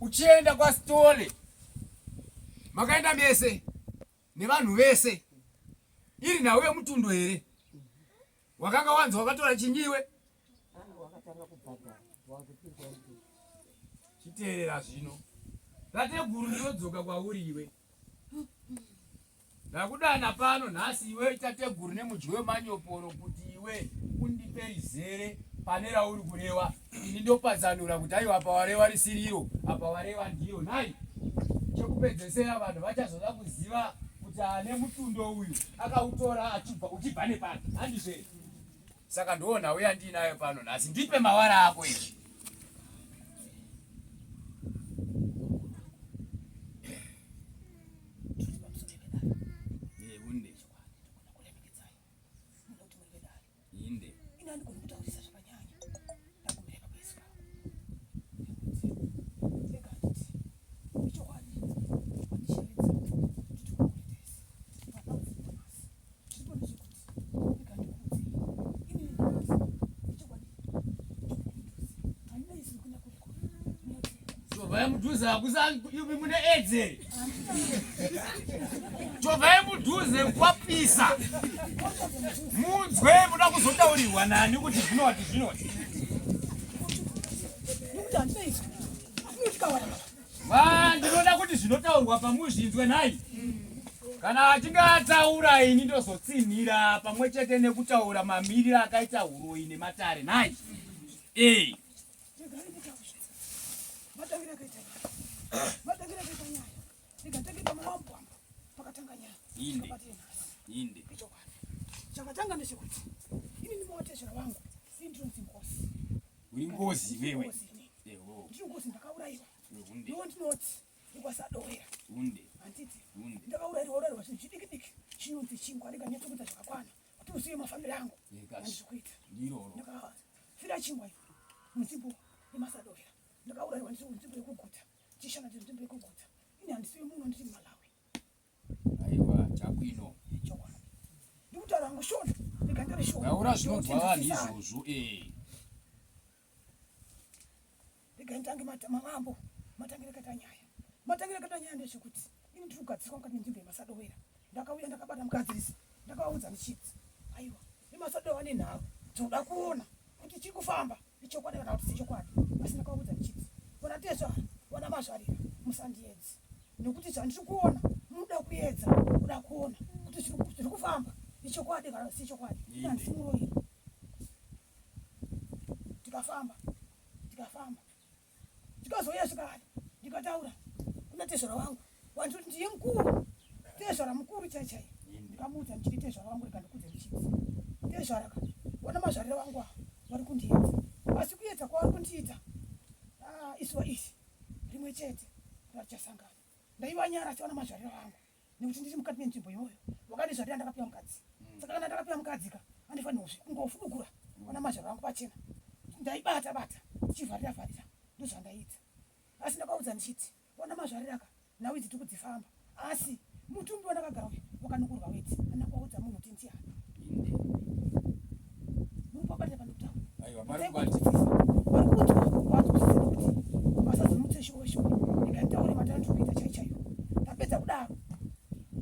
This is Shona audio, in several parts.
Uchienda kwaSitole makaenda mese nevanhu vese, iri nhau yemutundo here? Wakanga wanzi wakatora chinyiwe? Chiteerera zvino, tateguru ndinodzoka kwauri iwe. Ndakudana pano nhasi iwe tateguru nemudyi wemanyoporo kuti iwe undipe rizere pane rauri kurewa. Ini ndopatsanura kuti aiwa apa warewa risiriro, apa warewa ndiro. Nhai, chekupedzesera vanhu vachazoda kuziva kuti ane mutundo uyu akautora achibva uchibva nepano. Handizvo here? Saka ndiwo nhau yandiinayo pano nhasi. Ndipe mawara ako izvi. Chovhai mudhuze hakusa imi mune aids here? Chovhai mudhuze kwapisa. Munzwe muda kuzotaurirwa nani kuti zvinoti zvinoti. Va ndinoda kuti zvinotaurwa pamuzvinzwe nhai. Kana achinge ataura ini ndozotsinhira pamwe chete nekutaura mamiriro akaita huroyi nematare nhai. Eh. Inde. Inde. Chakatanga ndechekuti ini ndimowatezvera wangu ini ndinonzi Nkosi. Uri ngozi iwewe. Ndiri ngozi ndakaurayiwa. Ndiwo ndinoti ndikwasadowera. Unde. Handiti. Ndakaurayiwa urayiwa chinhu chidiki diki chinonzi chingwa ndikanyatsokuita zvakakwana kuti uzive mafambiro angu andiri kuita. Ndakafira chingwa iwe munzvimbo yemasadowera. Ndakaurayiwa ndiri munzvimbo yekuguta. Chishana ndiri munzvimbo yekuguta. Ini handisiwe muno ndiri Malawi. Aiwa chakwino. Chokwadi. Ndikutaura hangu shona. Ndikandare shona. Taura zvinonzwa vanhu izvozvo eh. Regai nditange mavambo matangire akaita nyaya. Matangire akaita nyaya ndezvekuti ini ndiri kugadziswa mukati menzvimbo yemasadowera. Ndakauya ndakabata mugadzirisi ndakavaudza ndichiti aiwa vemasadowera vane nharo tinoda kuona kuti chiri kufamba ichokwadi kana kuti sichokwadi. Asi ndakavaudza ndichiti vana tezvara vana mazvarira musandiedze nekuti zvandiri kuona munoda kuedza kuda kuona kuti zviri kufamba ichokwadi kana sichokwadi. Ini handisi muroyi. Tikafamba tikafamba tikazouya zvikare ndikataura kuna tezvara wangu wanditi ndiye mukuru tezvara mukuru chai chai ndikamuudza ndichiti tezvara wangu rikandikudza ndichiti tezvara ka wana mazvarira wangu ava vari kundiedza asi kuedza kwavari kundiita ah, izuva iri rimwe chete ratichasangana ndaivanyara asi wana mazvarira vangu nekuti ndiri mukati menzvimbo iyoyo wakandizvarira ndakapiwa mukadzi mm. saka kana ndakapiwa mukadzi ka andifanirwa kungofudugura ona mazvaro angu pachena ndaibata bata ndichivharira vharira ndozvandaiita asi ndakaudza ndichiti ona mazvarira ka nhau idzi tiri kudzifamba asi mutumbi wandakagara uyu wakanukurwa weti andina kuwaudza munhu kuti ndiani muri kubabatira pandikutaura vari kuudzwa vadzidzise kuti vasazomutse shuwe shuwe ndikataure matandiri kuita chai chaiyo ndapedza kudaro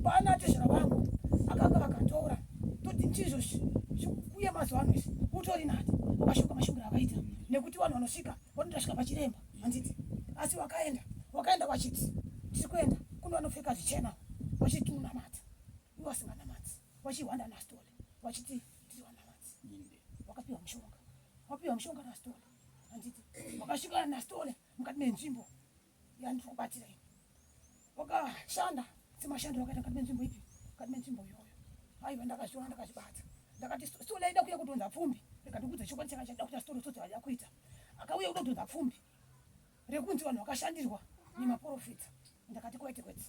pana tezvara vangu akanga vakatora toti ndizvo zvikuuya mazuva ano izvi utori nani wakashuka mashukiro akaita nekuti vanhu vanosvika vanotosvika pachiremba handiti asi wakaenda wakaenda wachiti tiri kuenda kune vanopfeka zvichena vachiti unamata iwe wasinganamati wachihwanda nastole wachiti tiri vanamati wakapiwa mushonga wapiwa mushonga nastole handiti wakasvika nastole mukati menzvimbo yandiri kubatira ini wakashanda semashandiro akaita mukati menzvimbo ipi mukati menzvimbo iyoyo aiwa ndakazviona ndakazvibata ndakati stole aida kuuya kudonza pfumbi rega ndikudze chokwadi changa chada kuita stole tsotsi vaida kuita akauya kuda kudonza pfumbi rekunzi vanhu vakashandirwa nemaporofita ndakati kwete kwete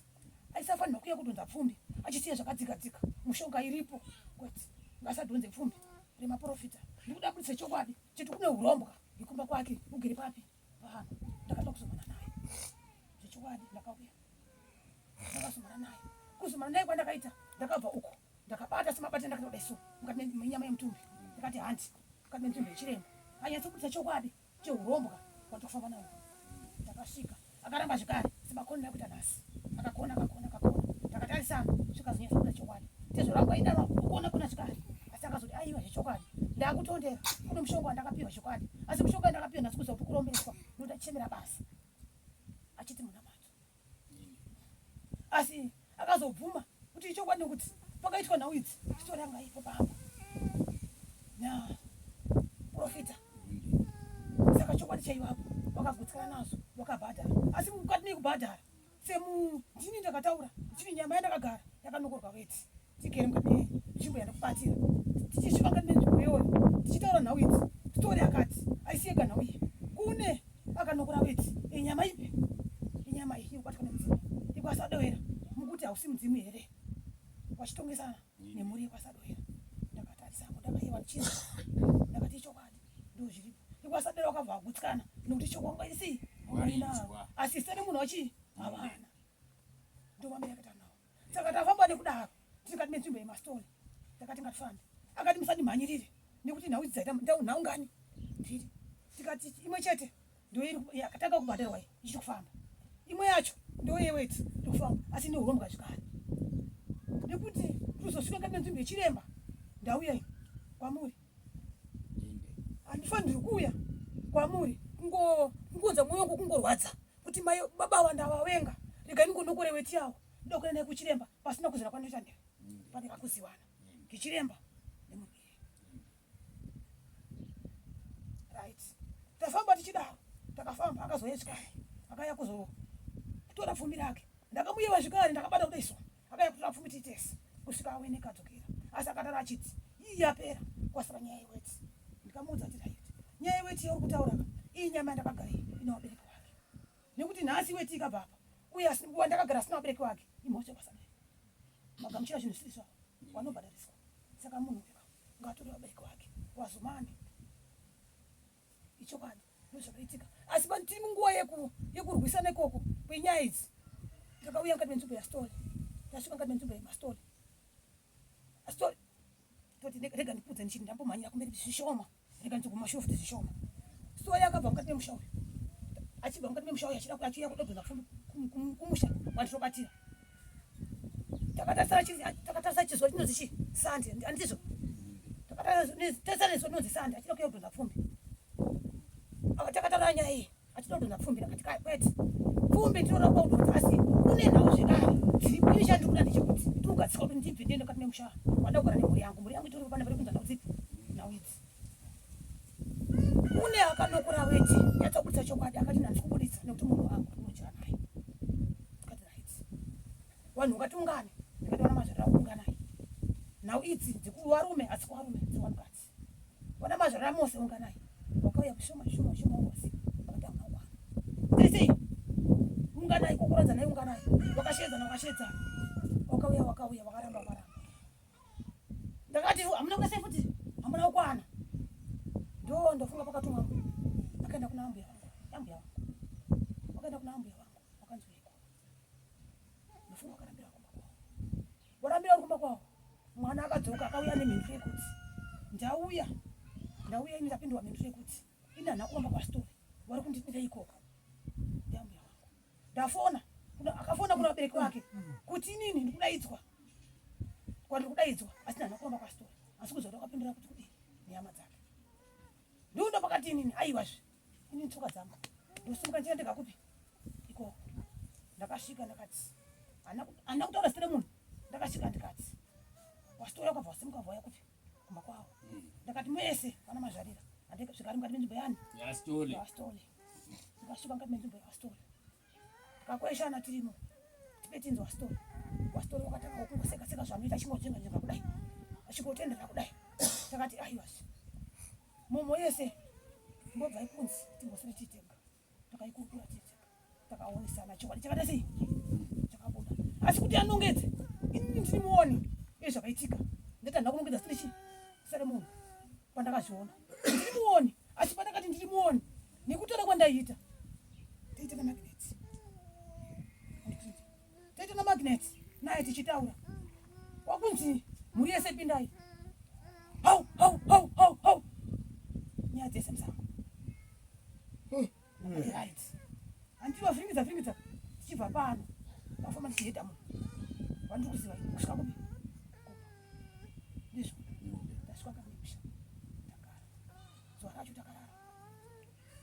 aisafanirwa kuuya kudonza pfumbi achisiya zvakadzika dzika mushonga iripo kwete ngasadhonze pfumbi remaporofita ndikuda kudisa chokwadi cheti kune urombwa ikumba kwake ugere papi pano ndakada kuzomana naye zvechokwadi ndakauya ndakazomana naye kuzomana naye kwandakaita ndakabva uko ndakabata semabata ndakatoda isu mukati menyama yemutumbi ndakati handi mukati memutumbi yechiremba anyatso kudisa chokwadi chehurombwa watofamba nawo ndakasvika. Akaramba zvekare semakonero akuita nhasi. Akakona akakona akakona. Takatarisana zvikazonyatsa kubuda chokwadi. Tezvara wangu aidaro kukona kona zvekare. Asi akazoti aiwa zvechokwadi. Ndakutondera kune mushonga wandakapiwa chokwadi. Asi mushonga wandakapiwa nhasi kuziva kuti kurombeswa ndotachemera basa. Achiti munamato. Asi akazobvuma kuti ichokwadi nekuti pakaitwa nhau idzi story yanga ipo pamba na profita saka chokwadi chaivapo wakagutsikana nazvo wakabhadhara asi mukati mekubhadhara semu ndini ndakataura ndini nyama yandakagara yakanokorwa weti tigere mukati menzvimbo yandikubatira tichisvika mukati menzvimbo iyoyo tichitaura nhau idzi story akati aisi yega nhau iyi kune akanokora weti inyama ipi inyama iyi ikubatwa nemudzimu ikwasadowera mukuti hausi mudzimu here wachitongesana nemhuri yekwasadowera ndakatarisa apo ndakaiwa ndichinzwa ndakati ichokwadi ndo zviripo ikwasadowera wakabva wagutsikana nekuti chokwanga isi asi sene munhu wachii havana ndomamira akaita nawo saka tafamba nekudaro tikati nenzvimbo yemastori takati ngatifambe akati musandimhanyirire nekuti nhau idzi dzaita nhau ngani mbiri tikati imwe chete ndoyakatanga kubhadharwa iyi ichiri kufamba imwe yacho ndoyeweti iri kufamba asi neurombwa zvekare nekuti tozosvika ngati nenzvimbo yechiremba ndauya iyi kwamuri handifaniri kuuya kwamuri kungonza mwoyo wangu kungorwadza kuti mai baba ava ndavavenga regai ndingonokore weti yavo ndoda kuenda naye kuchiremba pasina kuzira kwanoita ndeve pane kakuziwana kichiremba nemunhu iyeye right tafamba tichidaro takafamba akazouya zvekare akauya kuzotora pfumi rake ndakamuyeva zvekare ndakabata kudai so akauya kutora pfumi titese kusvika awene kadzokera asi akatara achiti iyi yapera kwasara nyaya yeweti ndikamuudza kuti right nyaya yeweti yauri kutaura ka iyi nyama yandakagara iyi ina vabereki wake nekuti nhasi weti ikabva apa uye wandakagara asina vabereki wake imhosva kwasadai magamuchira zvinhu zvisiri zvavo wanobhadhariswa saka munhu uyu ngaatore vabereki wake wazomani ichokwadi ndozvakaitika asi tiri munguva yekurwisana ikoko kwenyaya idzi takauya mukati menzvimbo yastori tasvika mukati menzvimbo yemastori astori toti rega ndipudze ndichiti ndambomhanyira kumberi zvishoma rega ndikumashure futi zvishoma stori akabva mukati memusha uyu achibva mukati memusha uyu achida achiuya kudodonza kumusha kwandinobatira takatarisa chizwa chinonzi chi sande handizvo takatarisa nezwa rinonzi sande achida kuya kudonha pfumbi takataura nyaya iyi achida kudonha pfumbi ndakati kai kwete pfumbi ndinoda kuda kudonza asi kune nhau zvekare dziripo ini chandiri kuda ndechekuti ndikugadzika kuti ndibve ndiende kati nemusha wada kugara nemhuri yangu mhuri yangu itori pana pari kunza nhau dzipi nhau idzi kune akanokora weti nyatsobudisa chokwadi akati nhandisi kubudisa nekuti munhu wangu ndinochera naye Vanhu vakati ungane, ndikati vana mazvarira unganai. Nhau idzi dzekuvarume asi kuvarume dzevanhukadzi. Vana mazvarira mose unganai. Vakauya kushoma shoma shoma vose vakati hamuna kukwana. Tese unganai kokoradzanai unganai. Vakashedzana vakashedzana. Wakauya wakauya vakaramba vakaramba. Ndakati hamuna kuita sei futi hamuna kukwana. Ndo ndofunga pakatumwa akaenda kuna ambuya vangu. Ambuya vangu. Wakaenda kuna ambuya vangu. Wakanzi Mufungo akarambira kumba kwavo. Warambira kumba kwavo. Mwana akadzoka akauya nemhinduro yekuti ndauya ndauya ini ndapindwa mhinduro yekuti ini handina kuramba kwastori wari kundidira ikoko ndiambuya wangu ndafona akafona kuna vabereki vake kuti inini ndikudaidzwa kwandiri kudaidzwa asi handina kuramba kwastori asi kuzoda kwapindura kuti kudii nehama dzake ndiundo pakati inini aiwazve ini tsoka dzangu ndosimuka ndichida ndega kupi ikoko ndakasvika ndakati handina kutaura zita remunhu ndakasvika ndikati wasitora ukabva wasimuka wabva waya kupi kumba kwavo hmm. ndakati mese vana mazvarira andikasvika ari mukati menzvimbo yani yastole ndikasvika mukati menzvimbo yastole tikakweshana tirimo tipe tinzi wastole wastole wakatanga kungoseka seka zvanoita achingojenga jenga kudai achingotendera kudai takati aiwazve Momo yese mbobva ikunzi timbosere titega takaikurukura titega takaonesana chokwadi chakaita sei chakabuda asi kuti anongedze inini ndiri muoni iye zvakaitika ndati handina kunongedza siri chii sare munhu pandakazviona ndiri muoni asi pandakati ndiri muoni nekutora kwandaiita taita namagnet taita namagnet naye tichitaura wakunzi mhuri yese pindai hau hau hau hau hau nyaya dzese musango right handivavhiringidza. Ndakavhiringidza vhiringidza tichibva pano ndakafamba ndichihedha munhu wandiri kuziva ini kusvika kupi kupa ndizvo ndasvika kamusha ndagara zuva racho takarara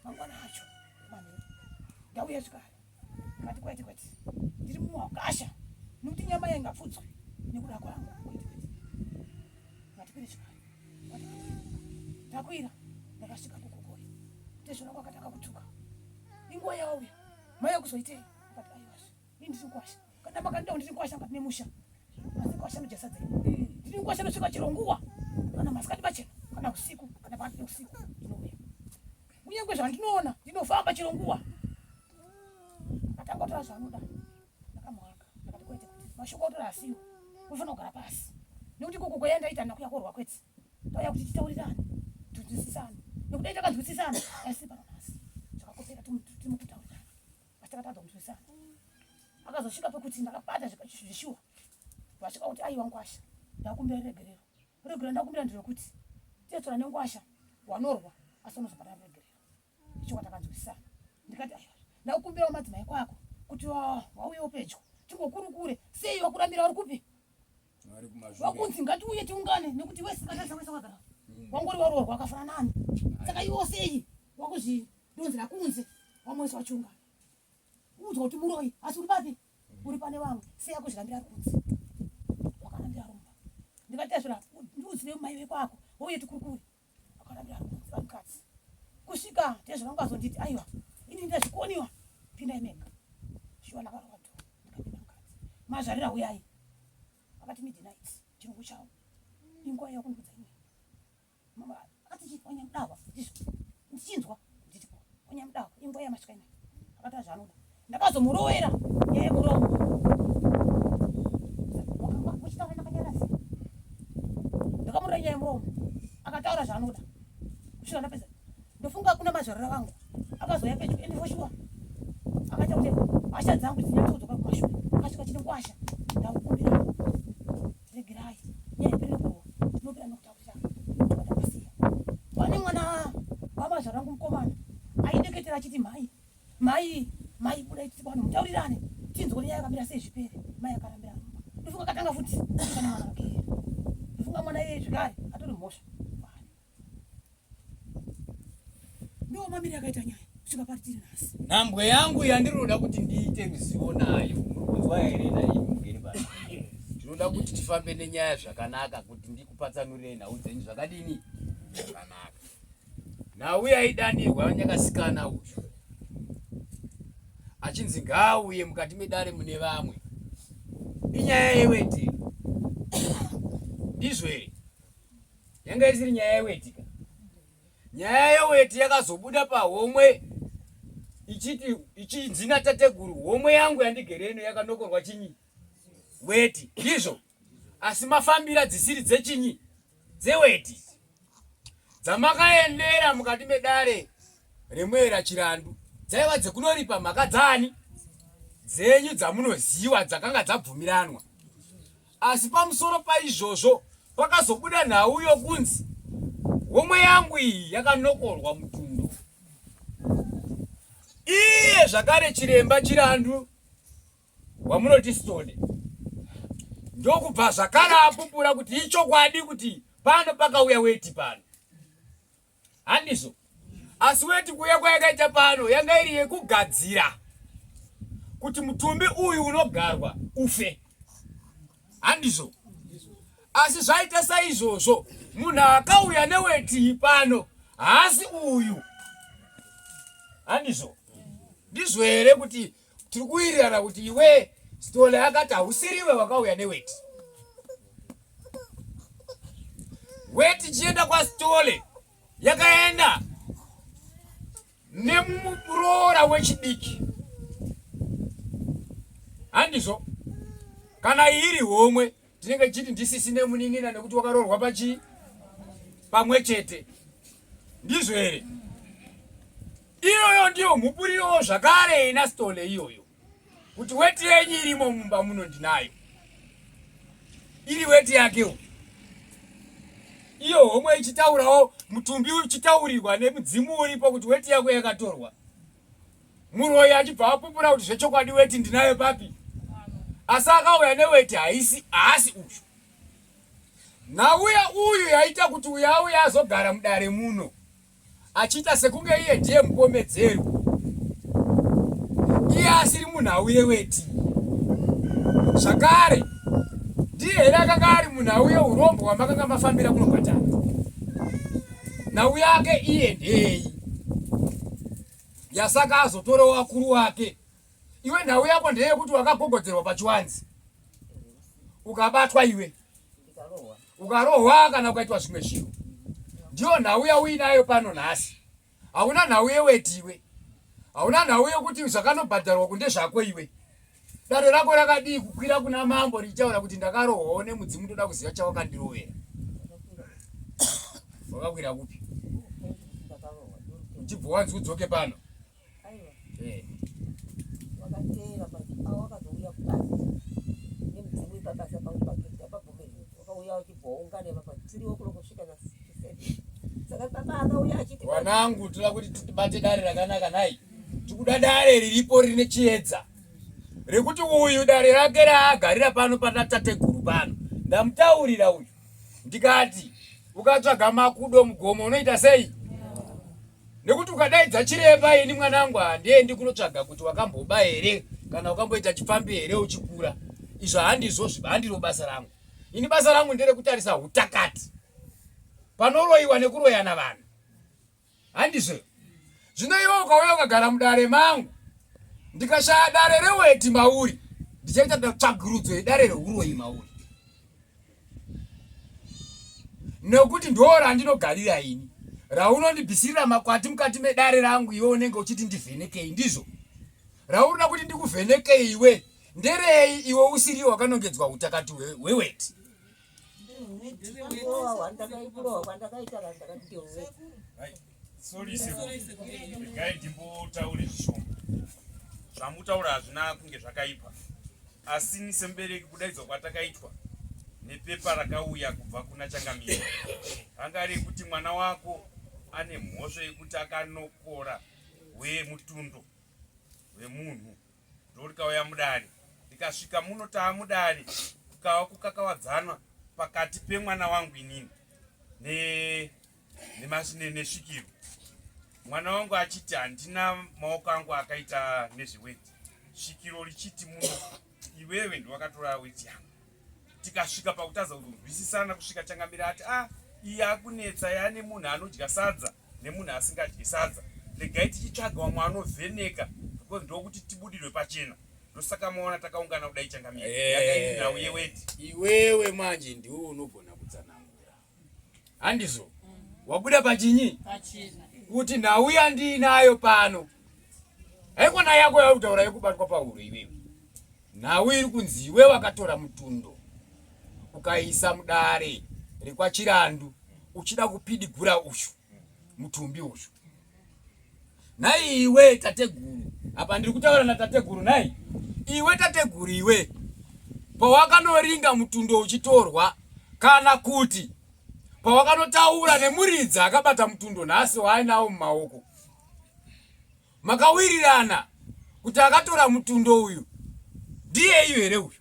mangwana acho manheru ndauya zvekare ndikati kwete kwete ndiri mumwakasha nekuti nyama yaingapfudzwe nekuda kwangu kwete kwete ngatikwire zvekare Takwira ndakasvika kukokoi tezvona kwakatanga kutuka inguva yauya mai kuzoitei akati aiwazve ini ndiri kwasha kana makandidawo ndiri kwasha mukati memusha asi kwasha nodya sadza ndiri kwasha nosvika chero nguva kana masikati machena kana usiku kana pakati peusiku ndinouya kunyange zvandinoona ndinofamba chero nguva akatanga kutora zvaanoda ndakamuhaka ndakati kwete kuti mashoko otora asiwo unofanira kugara pasi nekuti koko kwaya ndaita ndakuya korwa kwete tauya kuti titaurirane tinzwisisane nekuti dai takanzwisisana asi pano nhasi zvakakopera timukutaurirana asi takatadza kunzwisisana akazosvika pekuti ndakabata zvishuwa vasvika kuti aiwa ngwasha ndakumbira regerero regerero ndakumbira ndirekuti tetsora nengwasha wanorwa asi unozobhadhara regerero icho kwatakanzwisisana ndikati aiwa ndakukumbirawo madzimai kwako kuti wauyewo pedyo tingokurukure sei wakurambira uri kupi wakunzi ngatiuye tiungane nekuti wese katarisa wese wakagara mm. wangori waroorwa akafanana nani saka iwo sei wakuzvidonzera kunze wamwe wese wachiungana udzwa kuti muroyi asi uri papi uri pane vamwe sei akuzvirambira ari kunze wakarambira rumba ndikati azvira ndiudzire mai vekwako wauye tikurukure akarambira ari kunze vamukadzi kusvika tezvo vangu azonditi aiwa ini ndazvikoniwa pindai mega shuwa ndakarova dho ndikapinda mukadzi mazvarira huyai akati midnight chirungu chavo inguva yakundiudza ini mama akati chi wanyamudawa ndizvo ndichinzwa nditi wanyamudawa inguva yamasvika inai akati azvaanoda ndakazomurowera nyaya yemuromo uchitaura ndakanyarasi ndakamurora nyaya yemuromo akataura zvaanoda kusvika ndapedza ndofunga kuna mazvarira vangu akazouya pedyo ende for sure akaita kuti hasha dzangu dzinyatsodzoka kumashure akasvika chine ngwasha ndakukumbira regerai nyaya ipere kurwa tinopera nokutaurira ndakasiya pane mwana wamazvara vangu mukomana aideketera achiti mhai Mai, mai budai tiri pano mutaurirane tinzwe kuti nyaya yakamira sei zvipere. Mai akarambira rumba. Ndofunga akatanga futi kana mwana wake. Ndofunga mwana iye zvekare atori mhosva. Ndiwo mamiri akaita nyaya kusvika pari tiri nhasi. Nhambwe yangu yandiroda kuti ndiite ruzivo nayo. Muri kunzwa here naimi mugeni pano? Tinoda kuti tifambe nenyaya zvakanaka kuti ndikupatsanurire nhau dzenyu zvakadini? Zvakanaka. Nhau yaidanirwa nyakasikana uyu achinzi ngaauye mukati medare mune vamwe inyaya yeweti ndizvo here yanga isiri nyaya yeweti ka nyaya yeweti yakazobuda pahomwe ichiti ichinzi natateguru homwe yangu yandigere ino yakanokorwa chinyi weti ndizvo asi mafambira dzisiri dzechinyi dzeweti dzamakaendera mukati medare remuera Chirandu dzaiva dzekunoripa mhaka dzani dzenyu dzamunoziwa dzakanga dzabvumiranwa. Asi pamusoro paizvozvo pakazobuda nhau yokunzi homwe yangu iyi yakanokorwa mutundo. Iye zvakare chiremba Chirandu wamunoti Stone ndokubva zvakare apupura kuti ichokwadi kuti pano pakauya weti pano handizvo asi weti kuuya kwayakaita pano yanga iri yekugadzira kuti mutumbi uyu unogarwa ufe handizvo asi zvaita saizvozvo munhu akauya neweti pano haasi uyu handizvo ndizvo here kuti tiri kuwirirana kuti iwe Sithole akati hausiriwe wakauya neweti weti chienda kwaSithole yakaenda nemuroora wechidiki handizvo kana iri homwe tinenge tichiti ndisisi nemunin'ina nekuti wakaroorwa pachii pamwe chete ndizvo here Iyoyo ndiyo mhupurirowo zvakare ina Sithole iyoyo kuti weti yenyu irimo mumba muno ndinayo iri weti yake uyu iyo homwe ichitaurawo mutumbi uchitaurirwa nemudzimu uripo kuti weti yako yakatorwa. Muroyi achibva apupura kuti zvechokwadi weti ndinayo papi, asi akauya neweti haisi haasi uyu. Nauya uyu yaita kuti uyu auya azogara mudare muno achiita sekunge iye ndiye mupomedzeri, iye asiri munhu auye weti. Zvakare ndiye here akanga ari munhu auye urombo hwamakanga mafambira kunobhadhara? Nhau yake iye ndeyei yasaka azotorawo vakuru wake? Iwe nhau yako ndeyekuti wakagogodzerwa pachiwanzi ukabatwa iwe ukarohwa kana ukaitwa zvimwe zviro, ndiyo nhau yauinayo pano nhasi. Hauna nhau yeweti iwe, hauna nhau yekuti zvakanobhadharwa kunde zvako iwe. Dare rako rakadii kukwira kuna mambo richitaura kuti ndakarohwawo nemudzimu, ndoda kuziva chawakandirovera? Wakakwira kupi? Uchibva wanzi udzoke pano. Eh. Wakateera wakazouya kubasa nemudzimu ipabasa pangu pagedhi apabvumirwe wakauya uchibva waungana ipapa tiri o'clock kusvika na 7 saka baba akauya achiti Wanangu, toda kuti tibate dare rakanaka nhai. Tikuda dare riripo rine chiedza rekuti uyu dare rake raagarira pano pana tateguru pano. Ndamutaurira uyu ndikati ukatsvaga makudo mugomo unoita sei? Nekuti ukadaidza chiremba ini mwanangu handiendi kunotsvaga kuti wakamboba here kana wakamboita chipfambi here uchikura. Izvo handizvo, handiro basa rangu. Ini basa rangu nderekutarisa utakati panoroyiwa nekuroyana vanhu, handizvo? Zvino iwe ukauya ukagara mudare mangu ndikashaya dare reweti mauri, ndichaita tsvagurudzo yedare reuroyi mauri, nekuti ndo randinogarira ini raunondibvisirira makwati mukati medare rangu. Iwe unenge uchiti ndivhenekei, ndizvo raurina kuti ndikuvhenekei iwe nderei iwe usiri wakanongedzwa utakati hweweti? Sorry sekuru, regai ndimbotaure zvishoma. Zvamutaura hazvina kunge zvakaipa, asi ini semubereki kudaidzwa kwatakaitwa nepepa rakauya kubva kuna changamire ranga rekuti mwana wako ane mhosva yekuti akanokora wemutundo wemunhu, ndorikauya mudare ndikasvika muno taa mudare kukava kukakawadzanwa pakati pemwana wangu inini nesvikiro, mwana wangu achiti handina maoko angu akaita nezveweti, svikiro richiti muno iwewe ndiwakatora weti yangu. Tikasvika pakutadza kuzonzwisisana kusvika changamire ati a ah, iyi akunetsa yaane munhu anodya sadza nemunhu asingadyi sadza, regai tichitsvaga vamwe anovheneka because ndokuti tibudirwe pachena. Ndosaka maona takaungana kudai changamire. Eh, yanga iri nhau yeweti. Iwewe manje ndiwe unogona kutsanangura, handizvo? Wabuda pachinyi kuti nhau yandiinayo pano haikona yako yautaura yekubatwa pahuro. Iwewe nhau iri kunzi iwe wakatora mutundo ukaisa mudare rekwaChirandu uchida kupidigura uyu mutumbi uyu. Nhai iwe tateguru, apa ndiri kutaura natateguru. Nhai iwe tateguru, iwe pawakanoringa mutundo uchitorwa, kana kuti pawakanotaura nemuridzi akabata mutundo nhasi waainawo mumaoko, makawirirana kuti akatora mutundo uyu ndiye iyo here uyu?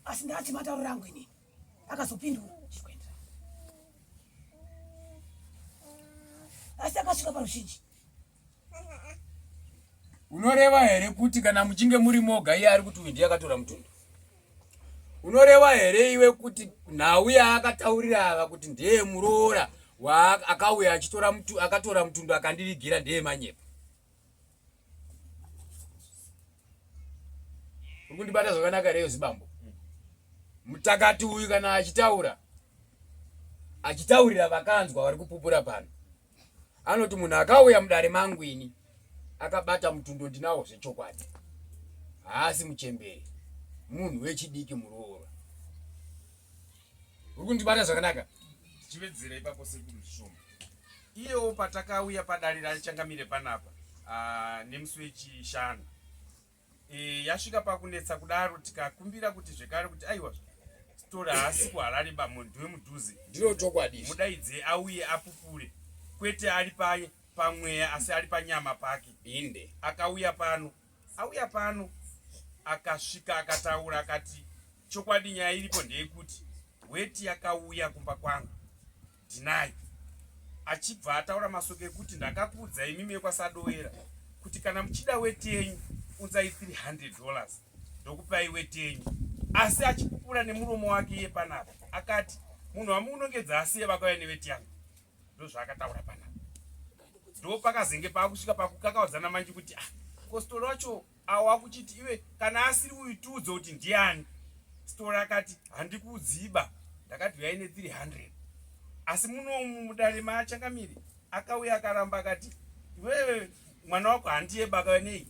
Asi ndati matauriro angu inini akazopindura chikuendera, asi akasvika paruzhinji. Unoreva here kuti kana muchinge muri moga iye ari kuti uyu ndiye akatora mutundo, unoreva here iwe kuti nhau yaakataurira ava kuti ndeye muroora akauya achitora mutu, akatora mutundo akandivigira ndeye manyepo? Uri kundibata zvakanaka reyo zibambo? Mutakati uyu kana achitaura, achitaurira vakanzwa vari kupupura pano, anoti munhu akauya mudare mangu ini akabata mutundo ndinawo zvechokwadi, haasi muchembere, munhu wechidiki muroora. Uri kundibata zvakanaka? Tichivedzera ipapo sekuru zvishoma, iyewo patakauya padare rachangamire panapa nemusi wechishanu yasvika pakunetsa kudaro, tikakumbira kuti zvekare kuti aiwa Sithole haasi kuHarare ba munhu wemudhuze. Ndiro chokwadi. Mudaidze auye apupure. Kwete ari paye pamweya asi ari panyama pake. Inde. Akauya pano. Auya pano akasvika akataura akati chokwadi nyaya iripo ndeyekuti weti yakauya kumba kwangu ndinayo achibva ataura masoko ekuti ndakakuudza imimi yekwasadowera kuti kana muchida weti yenyu unzai 300 dollars ndokupai weti yenyu asi achipupura nemuromo wake iye panapa akati munhu wamunongedza asiye vakauya neweti yangu ndozvaakataura panapa ndopakazenge paakusvika pakukakaudzana manje kuti ah kositoro wacho awo akuchiti iwe kana asiri uyu tiudze kuti ndiani sitoro akati handikuudziba ndakati uyai ne 300 asi munomu mudare maachangamire akauya akaramba akati iwewe mwana wako handiye baka nei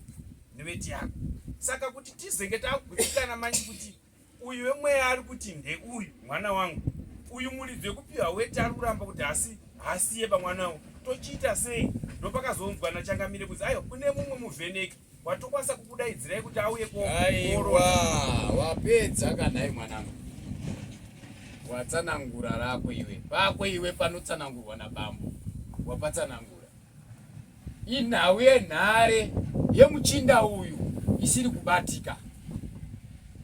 neveti yako saka kuti tizenge takugutsikana manje kuti Uyu wemweya ari kuti ndeuyu mwana wangu uyu muridzi wekupiwa weti ari kuramba kuti hasi hasiye pamwana wangu tochiita sei ndopakazonzwa nachangamire kunzi aiwa kune mumwe muvheneki watokwanisa kukudaidzirai kuti auye kuaiwa wapedza kanhai mwanangu watsanangura rako iwe pako iwe panotsanangurwa nabambo wapatsanangura Inhau yenhare yemuchinda uyu isiri kubatika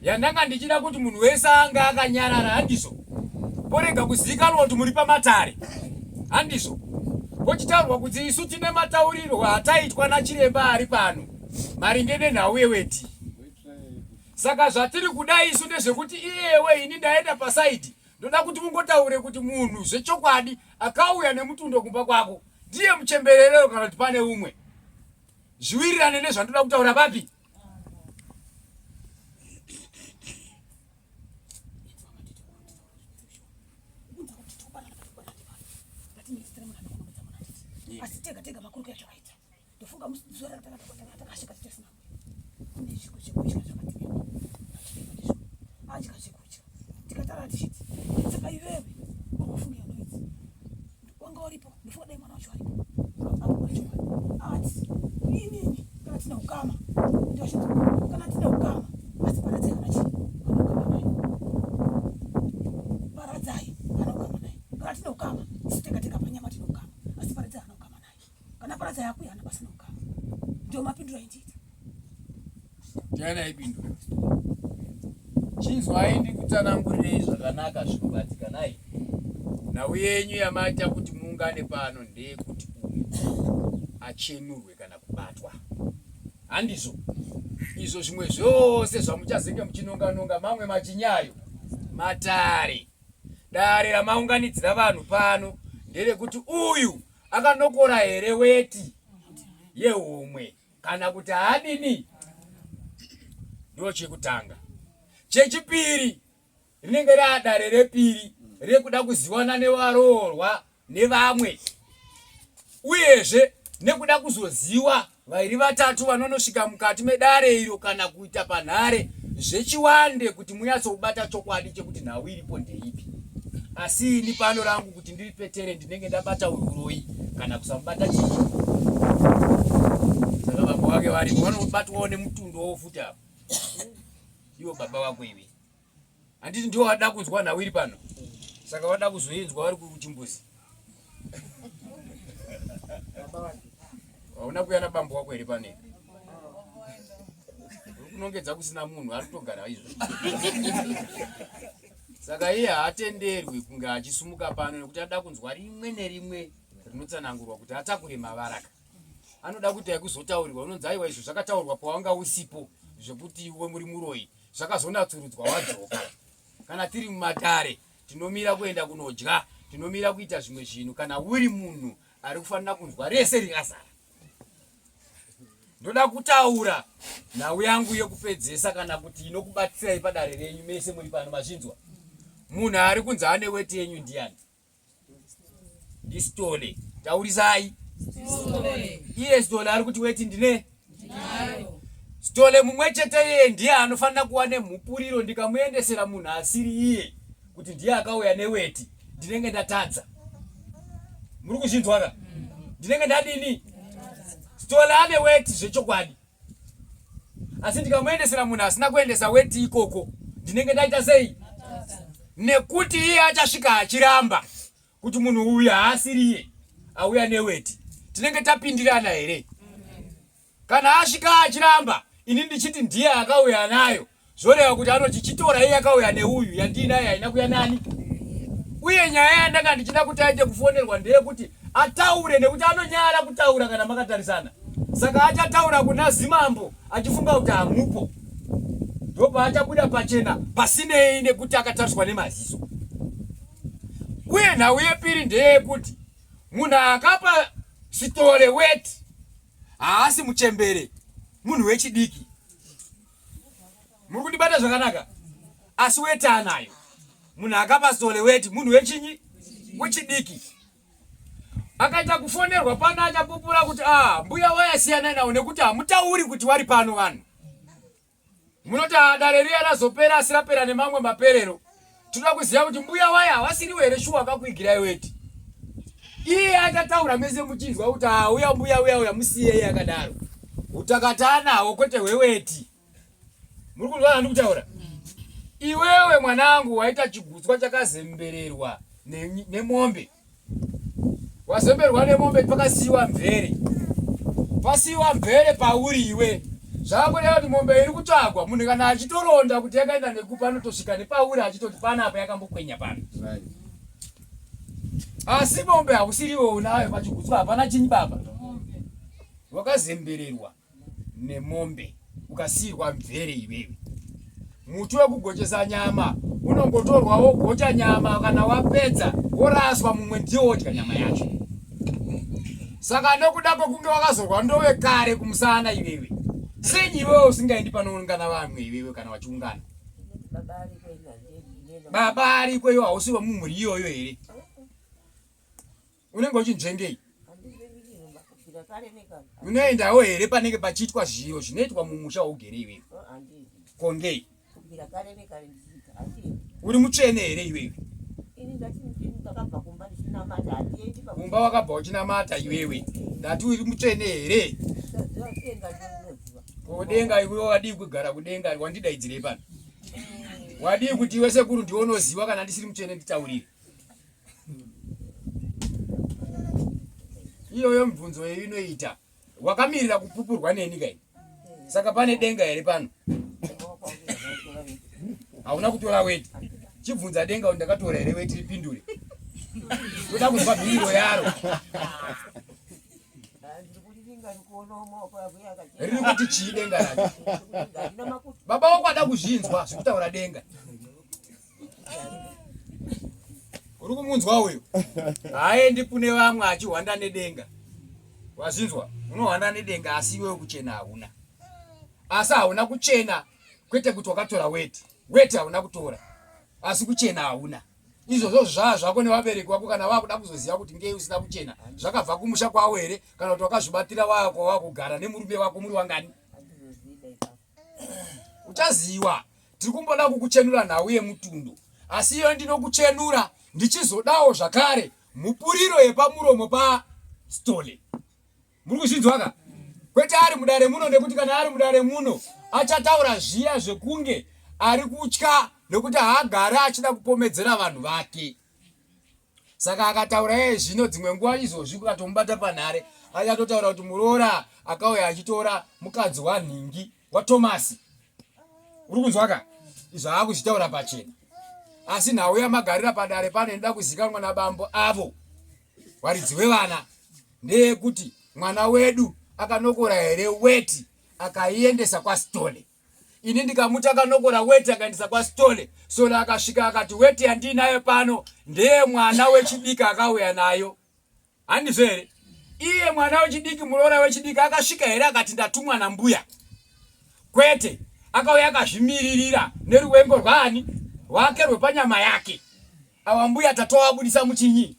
yandanga ndichida kuti munhu wese anga akanyarara, handizvo? Porega kuzivikanwa kuti muri pamatare, handizvo? Pochitaurwa kuti isu tine matauriro ataitwa nachiremba ari pano maringe nenhau yeweti. Saka zvatiri kuda isu ndezvekuti iyewe ini ndaenda pasaidi Ndoda kuti mungotaure kuti munhu zvechokwadi akauya nemutundo kumba kwako ndiye muchembererero kana kuti pane umwe. Zviwirirane nezvandoda kutaura papi? Asi tega tega makuru yatakaita ndofunga zuva ratakasvika tisina kune zvekudya zvakati adya zvekudya tikatara tichiti saka iwewe wakafunga noidzi wanga uripo ndofunga dai mwana wacho aripo ati inini kana tina ukama kana tina ukama asi paradzai kana chii kana ukama naye paradzai kana ukama naye kana tina ukama isu tega tega panyama tina ukama asi paradzai kana ukama naye Kana paradza yako yana basa neukama. Ndio mapindura indiita. Ndiani aipindura? Chinzwai ndikutsanangurirei zvakanaka zvinobatika nai. Nhau yenyu yamaita kuti muungane pano ndeyekuti uyu achenurwe kana kubatwa. Handizvo? Izvo zvimwe zvose zvamuchazenge muchinonga nonga mamwe machinyayo matare. Dare ramaunganidzira vanhu pano nderekuti uyu Akanokora here weti yehomwe kana kuti haadini? Ndo chekutanga. Chechipiri rinenge raadare repiri rekuda kuziwana nevaroorwa nevamwe uyezve nekuda kuzoziwa Vairi vatatu vanonosvika mukati medare iro kana kuita panhare zvechiwande kuti munyatsokubata chokwadi chekuti nhau iripo ndeipi. Asi ini pano rangu kuti ndiri petere ndinenge ndabata uyu uroyi kana kusamubata chii. Saka baba wake varipo vanobatwawo nemutundo futi apa. Iwo baba wako iwe. Handiti ndiwo wada kunzwa nhau iri pano? Saka wada kuzoinzwa vari kuchimbuzi. Hauna kuya nabambo wako here pane? Uri kunongedza kusina munhu ari kutogara izvo. Saka iye haatenderwi kunge achisumuka pano nekuti ada kunzwa rimwe nerimwe rinotsanangurwa kuti atakure mavaraka. Anoda kuti aikuzotaurirwa unonzi aiwa izvo zvakataurwa pawanga usipo zvekuti iwe muri muroyi zvakazonatsurudzwa wadzoka. Kana tiri mumatare tinomira kuenda kunodya, tinomira kuita zvimwe zvinhu kana uri munhu ari kufanira kunzwa rese rikazara. Ndoda kutaura nhau yangu yekupedzesa kana kuti inokubatsirai padare renyu mese muri pano mazvinzwa. Munhu ari kunzi ane weti yenyu ndiyani? Ndisitole. Taurisai. Iye Sitole ari kuti weti ndine? Sitole mumwe chete iye ndiye anofanira kuwa nemhupuriro ndikamuendesera munhu asiri iye kuti ndiye akauya neweti ndinenge ndatadza. Muri kuzvinzwa ka? Ndinenge ndadini? Sitole ane weti zvechokwadi. Asi ndikamuendesera munhu asina kuendesa weti ikoko ndinenge ndaita sei? Nekuti iye achasvika achiramba kuti munhu uyu haasiriye auya neweti. Tinenge tapindirana here? Kana asvika achiramba ini ndichiti ndiye akauya nayo, zvoreva kuti anoti chitora iye akauya neuyu, yandiinayo haina kuya nani. Uye nyaya yandanga ndichida kuti aite kufonerwa ndeyekuti ataure, nekuti anonyara kutaura kana makatarisana. Saka achataura kuna Zimambo achifunga kuti hamupo, ndopaachabuda pachena pasinei nekuti akatariswa nemaziso. Uye nhau yepiri ndeyekuti munhu akapa Sithole weti haasi muchembere, munhu wechidiki. Muri kundibata zvakanaka? Asi weti anayo. Munhu akapa Sithole weti munhu wechinyi? Wechidiki. Akaita kufonerwa pano achapupura kuti ah, mbuya wayasiyana nawo nekuti hamutauri kuti wari pano vanhu. Munoti ah, dare riya razopera asi rapera nemamwe maperero. Tinoda kuziva kuti mbuya waya havasiriwo here shuwa akakuigirai weti. Iye achataura mese muchinzwa kuti ah, uya mbuya uya uya musiye iye akadaro. Utakata anawo kwete hweweti. Muri kunzwa zvandikutaura? Iwewe mwanangu waita chigutswa chakazembererwa nemombe. Wazemberwa nemombe pakasiiwa mvere. Pasiiwa mvere pauri iwe. Zvakureva kuti mombe iri kutsvagwa munhu kana achitoronda kuti yakaenda nekupa anotosvika nepauri achitoti panapa yakambokwenya pano. Asi mombe hausiriwe unayo pachigutswa hapana chinyi baba. Wakazembererwa. nemombe ukasiirwa mvere iwewe. Muti wekugochesa nyama unongotorwa wogocha nyama, kana wapedza woraswa, mumwe ndiye wodya nyama yacho. Saka nokuda kwekunge wakazorwa ndove kare kumusana iwewe, senyi iwewe usingaendi panoungana vamwe iwewe kana vachiungana? Baba ariko iwe hausi wemumhuri iyoyo here? Unenge uchinzvengei? Unoendawo here panenge pachiitwa zviro zvinoitwa mumusha waugere iwewe? Kongei? Uri mutsvene here iwewe? Kumba wakabva uchinamata iwewe. Ndati uri mutsvene here? Kudenga iwe wadii kugara kudenga wandidaidzirei pano? Wadii kuti iwe sekuru ndiwe unoziva kana ndisiri mutsvene nditaurire? Iyoyo mibvunzo yeyu inoita wakamirira kupupurwa neni kai? Saka pane denga here pano? Hauna kutora weti. Chibvunza denga kuti ndakatora here weti ripindure. Toda kunzwa mhinduro yaro. Riri kuti chii denga racho? Baba wako ada kuzvinzwa zvekutaura denga. Uri kumunzwa uyu? Haaendi kune vamwe achihwanda nedenga. Wazvinzwa? Unohwanda nedenga asi iwewe kuchena hauna. Asi hauna kuchena kwete kuti wakatora weti. Weti hauna kutora. Asi kuchena hauna. Izvozvo zvaa zvako nevabereki vako kana vakuda kuzoziva kuti ngei usina kuchena. Zvakabva kumusha kwavo here kana kuti wakazvibatira wako wakugara nemurume wako muri wangani? Uchaziwa. Tiri kumboda kukuchenura nhau yemutundo asi iyo ndinokuchenura ndichizodawo zvakare mupuriro yepamuromo paSithole. Muri kuzvinzwa ka? Kwete ari mudare muno nekuti kana ari mudare muno achataura zviya zvekunge ari kutya nekuti haagari achida kupomedzera vanhu vake. Saka akataura iye zvino dzimwe nguva izvozvi kukatomubata panhare achatotaura kuti muroora akauya achitora mukadzi wanhingi waTomasi. Uri kunzwa ka? Izvo aakuzvitaura pachena. Asi nhau yamagarira padare pano inoda kuzikanwa nabambo avo varidzi vevana ndeyekuti mwana wedu akanokora here weti akaiendesa kwaSithole. Ini ndikamuti akanokora weti akaendesa kwaSithole. Sole akasvika akati weti yandiinayo pano ndeye mwana wechidiki akauya nayo. Handizvo here? Iye mwana wechidiki, muroora wechidiki akasvika here akati ndatumwa nambuya? Kwete, akauya akazvimiririra neruwengo rwaani? Rwake rwepanyama yake. Awa mbuya tatovabudisa muchinyi.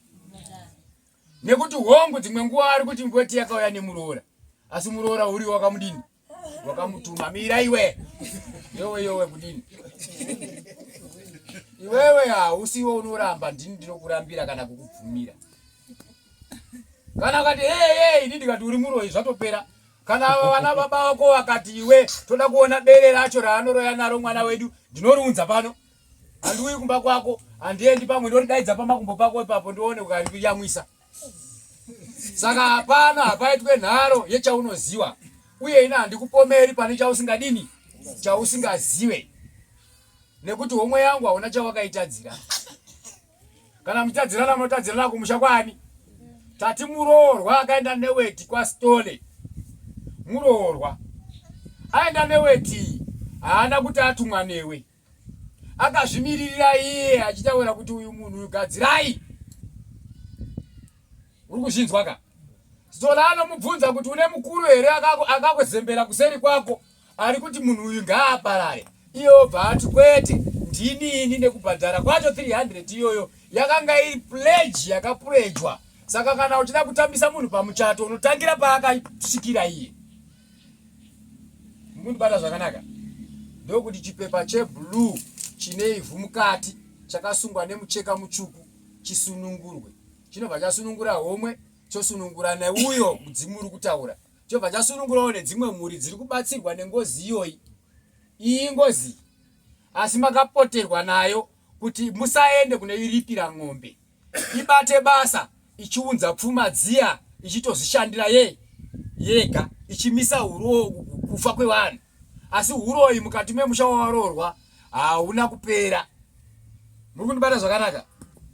Nekuti hongu dzimwe nguva ari kuti weti yakauya nemuroora. Asi muroora uri wakamudini? Wakamutuma. Mira iwe. Yowe yowe kudini? Iwewe hausiwe unoramba, ndini ndinokurambira kana kukubvumira. Kana ukati hey hey, ini ndikati uri muroyi zvatopera. Kana ava vana baba vako vakati iwe toda kuona bere racho raanoroya naro mwana wedu, ndinoriunza pano. Handiuyi kumba kwako Handiendi pamwe ndoridaidza pamakumbo pako ipapo ndione ukariyamwisa. Saka hapana hapaitwe nharo yechaunoziwa uye ini handikupomeri pane chausingadini chausingazive nekuti homwe yangu hauna chawakaitadzira. Kana muchitadzirana munotadzirana kumusha kwani? Tati muroorwa akaenda neweti kwaStole. Muroorwa aenda neweti haana kuti atumwa newe. Akazvimiririra iye achitaura kuti uyu munhu uyu gadzirai. Uri kuzvinzwa ka? Sitole anomubvunza kuti une mukuru here akakuzembera kuseri kwako ari kuti munhu uyu ngaaparare. Iye obva ati kwete, ndini ini nekubhadhara kwacho 300 iyoyo yakanga iri pledge yakapurejwa. Saka kana uchida kutambisa munhu pamuchato unotangira paakasvikira iye. Mukundibata zvakanaka? Ndokuti chipepa cheblue chine ivhu mukati chakasungwa nemucheka mutsvuku chisunungurwe. Chinobva chasunungura homwe, chosunungura neuyo mudzimu uri kutaura. Chobva chasunungurawo nedzimwe mhuri dziri kubatsirwa nengozi iyoyi. Iyi ingozi asi makapoterwa nayo kuti musaende kunoiripira ng'ombe. Ibate basa ichiunza pfuma dziya ichitozvishandira ye yega ichimisa huro kufa kwevanhu. Asi huroyi mukati memusha wawaroorwa hauna kupera. Muri kundibata zvakanaka?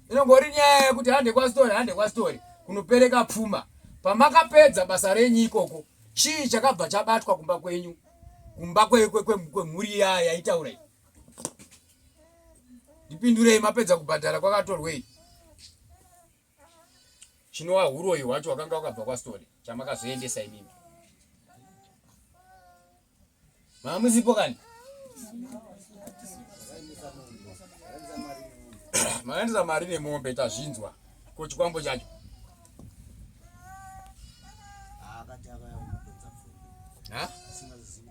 Inongori nyaya yekuti hande kwasitori hande kwasitori kunopereka pfuma. Pamakapedza basa renyu ikoko, chii chakabva chabatwa kumba kwenyu? Kumba kwemhuri iya yaitaura iyi. Ndipindurei mapedza kubhadhara kwakatorwei? Chinova huroyi hwacho hwakanga hwakabva kwaStole chamakazoendesa imimi. Mamusipo kani? Makaendesa mari nemombe tazvinzwa. Ko chikwambo chacho? Akati akauya kunodhonza pfumbi. Ha? Asingazivi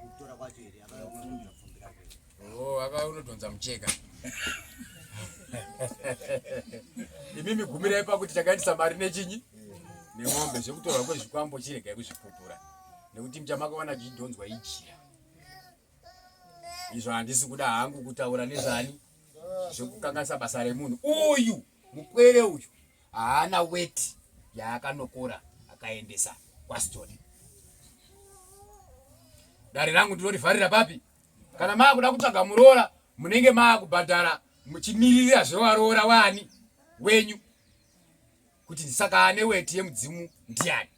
kutora kwacho here akauya kunodhonza pfumbi rake. Oh, akauya kunodhonza mucheka. Imimi gumirai pakuti takaendesa mari nechinyi? Nemombe zvekutorwa kwezvikwambo chiregai kuzvipupura. Nekuti chamakawana chichidhonzwa ijira. Izvo handisi kuda hangu kutaura nezvani zvekukanganisa basa remunhu. Uyu mupwere uyu haana weti yaakanokora akaendesa kwaStone. Dare rangu ndinorivharira papi? Kana maakuda kutsvaga muroora munenge maakubhadhara muchimiririra zvewaroora wani wenyu kuti saka ane weti yemudzimu ndiani?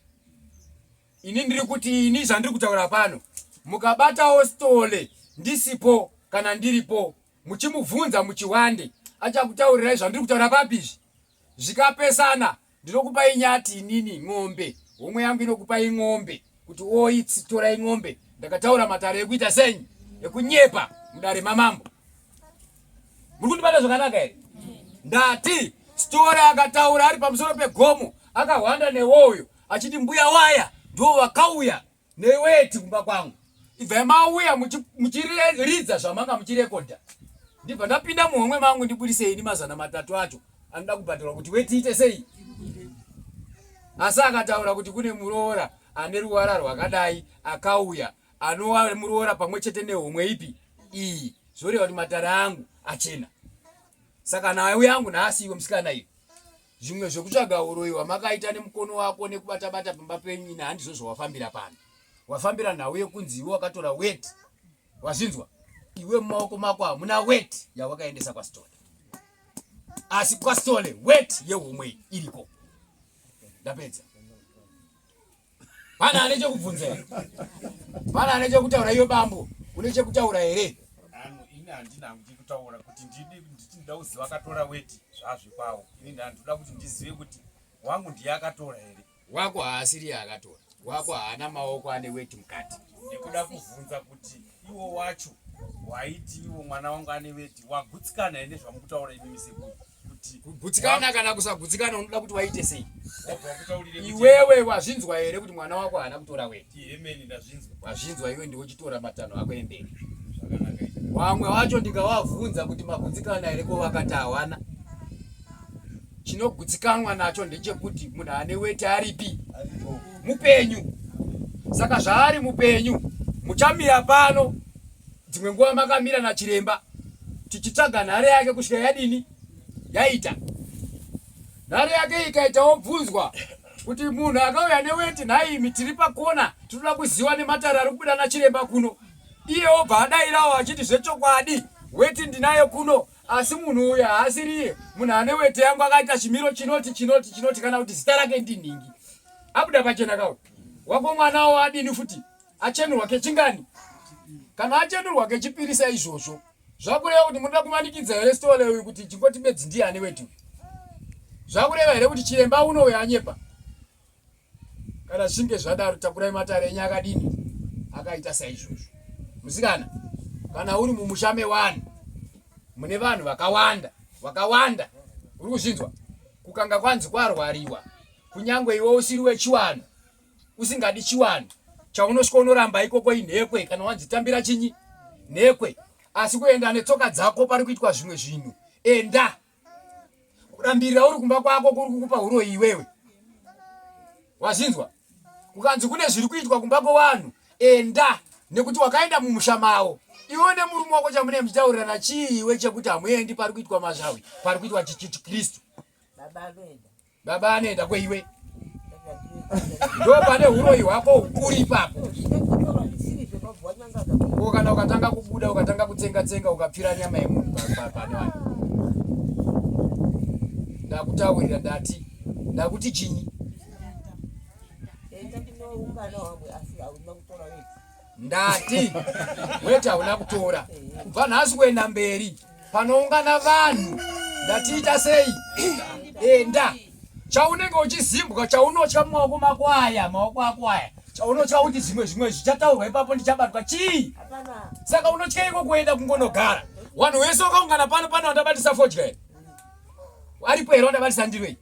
Ini ndiri kuti ini zvandiri kutaura pano mukabatawo Stole ndisipo kana ndiripo muchimubvunza muchiwande achakutaurirai zvandiri kutaura papi izvi zvikapesana ndinokupai nyati inini ng'ombe homwe yangu inokupai ng'ombe kuti oyi torai ng'ombe ndakataura matare ekuita senyi ekunyepa mudare mamambo muri kundibata zvakanaka here ndati Stole akataura ari pamusoro pegomo akahwanda newoyo achiti mbuya waya ndivo vakauya neweti kumba kwangu ibvai mauya muchiridza zvamanga muchirekodha ndibva ndapinda muhomwe mangu ndibudise ini 300 acho anoda kubhadharwa kuti weti ite sei asi akataura kuti kune muroora ane ruvara rwakadai akauya anova muroora pamwe chete nehomwe ipi iyi zvoreva kuti matare angu achena saka nayo yangu nhasi iwe musikana iyo Zvimwe zvekutsvaga huroyi hwamakaita nemukono wako nekubata bata pamba penyu ini handizvo zvawafambira pano. Wafambira nhau yekunzi iwe wakatora weti. Wazvinzwa? Iwe mumaoko mako hamuna weti yawakaendesa kwaSithole. Asi kwaSithole weti yehomwe iriko. Ndapedza. Pana ane chekubvunza here? Pana ane chekutaura iyo bambo? Une chekutaura here? Ano ini handina hangu chekutaura kuti ndidi nditi ndida kuziva akatora weti zvazvikwawo. Ini ndandoda kuti ndizive kuti wangu ndiye akatora here. Wako haasiri akatora. Wako haana maoko ane weti mukati. Nekuda kuvhunza kuti iwo wacho waiti iwo mwana wangu ane weti wagutsikana here nezvamukutaura imimi sekuru? Kugutsikana kana kusagutsikana unoda kuti waite sei? Iwewe wazvinzwa here kuti mwana wako haana kutora weti? Wazvinzwa iwe ndiwe uchitora matanho ako emberi. Wamwe wacho ndikawavhunza kuti magutsikana here ko vakati hawana. Chinogutsikanwa nacho ndechekuti munhu ane weti aripi? Mupenyu. Saka zvaari mupenyu muchamira pano dzimwe nguva makamira nachiremba tichitsvaga nhare yake kusvika yadini? Yaita. Nhare yake ikaita wobvunzwa kuti munhu akauya neweti nhaimi tiri pakona tinoda kuziwa nematare ari kubuda nachiremba kuno. Iye obva adairawo achiti zvechokwadi weti ndinayo kuno asi munhu uyu haasiriye munhu ane weti yangu akaita chimiro chinoti chinoti chinoti kana kuti zita rake ndinhingi. Abuda pachena kawo. Wako mwanawo adini futi? Achenurwa kechingani? Kana achenurwa kechipiri saizvozvo Zvakureva kuti munoda kumanikidza here Sithole uyu kuti chingoti bedzi ndiye ane weti uyu? Zvakureva here kuti chiremba uno uyu anyepa? Kana zvichinge zvadaro takurai matare enyu akadini? Akaita saizvozvo. Musikana, kana uri mumusha mewanhu mune vanhu vakawanda, vakawanda, uri kuzvinzwa? Kukanga kwanzi kwarwariwa, kunyangwe iwe usiri wechiwanhu, usingadi chiwanhu chaunosvika unoramba ikoko inhekwe kana wanzi tambira chinyi nhekwe asi kuenda netsoka dzako pari kuitwa zvimwe zvinhu enda kurambirira uri kumba kwako kuri kukupa uroyi iwewe wazvinzwa kukanzi kune zviri kuitwa kumba kwevanhu enda nekuti wakaenda mumusha mavo iwe nemurume wako chamunee muchitaurirana chii iwe chekuti hamuendi pari kuitwa mazvawi pari kuitwa chikristu Baba anoenda kweiwe. Ndo pane huroyi hwako hukuru ipapo. Ko kana ukatanga kubuda ukatanga kutsenga tsenga ukapfira nyama yemunhu pane vanhu. Ndakutaurira ndati ndakuti chinyi? Ndati weti hauna kutora kubva nhasi kuenda mberi panoungana vanhu ndatiita sei enda chaunenge uchizimbwa chaunotya mumaoko mako aya maoko ako aya chaunotya kuti zvimwe zvimwe zvichataurwa ipapo ndichabatwa chii saka unotyeiko kuenda kungonogara vanhu vese wakaungana pano pano wandabatisa fodya here aripo here wandabatisa ndiro iyi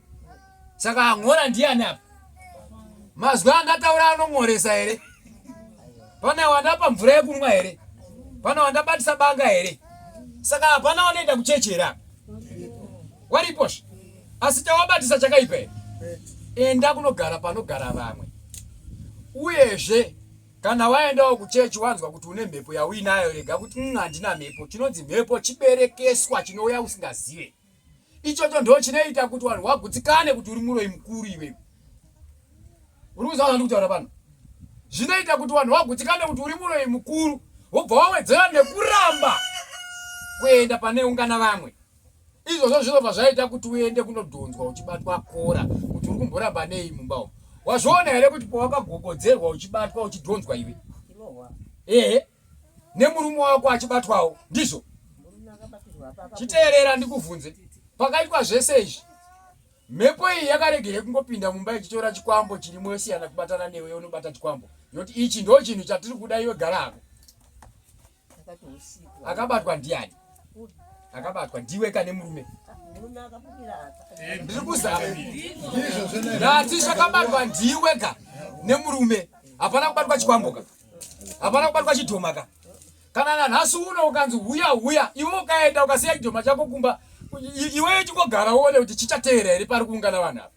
saka ang'ora ndiyani apa mazwi andataura anong'oresa here pane wandapa mvura yekumwa here pane wandabatisa banga here saka hapana wanoenda kuchechi here apa waripozve asi chawabatisa chakaipa here enda kunogara panogara vamwe uyezve kana waendawo kuchechi wanzwa kuti une mhepo yauinayo rega kuti mm, handina mhepo chinonzi mhepo chiberekeswa chinouya usingazive Ichocho ndo chinoita kuti vanhu vagutsikane kuti uri muroyi mukuru iwewe. Uri kuziva zvandiri kutaura pano? Zvinoita kuti vanhu vagutsikane kuti uri muroyi mukuru, wobva wawedzera nekuramba kuenda pane ungana vamwe. Izvozvo zvinobva zvaita kuti uende kunodhonzwa uchibatwa kora kuti uri kumboramba nei mumba umu. Wazviona here kuti pawakagogodzerwa uchibatwa uchidhonzwa iwe? Ehe. Nemurume wako achibatwawo, ndizvo? Chiteerera ndikuvhunze, pakaitwa zvese izvi, mhepo iyi yakaregerei kungopinda mumba ichitora chikwambo chirimo yosiyana kubatana newe yonobata chikwambo yoti ichi ndo chinhu chatiri kuda iwe gara hako. Akabatwa ndiani? Akabatwa ndiwe kane murume. Ndiri kuzama. Ndati zvakabatwa ndiwe ka nemurume. Hapana kubatwa chikwambo ka. Hapana kubatwa chidhoma ka. Kana nanhasi uno ukanzi huya huya, iwe ukaenda ukasiya chidhoma chako kumba, iwe chingogara uone kuti chichateera here pari kuungana vanhu ava.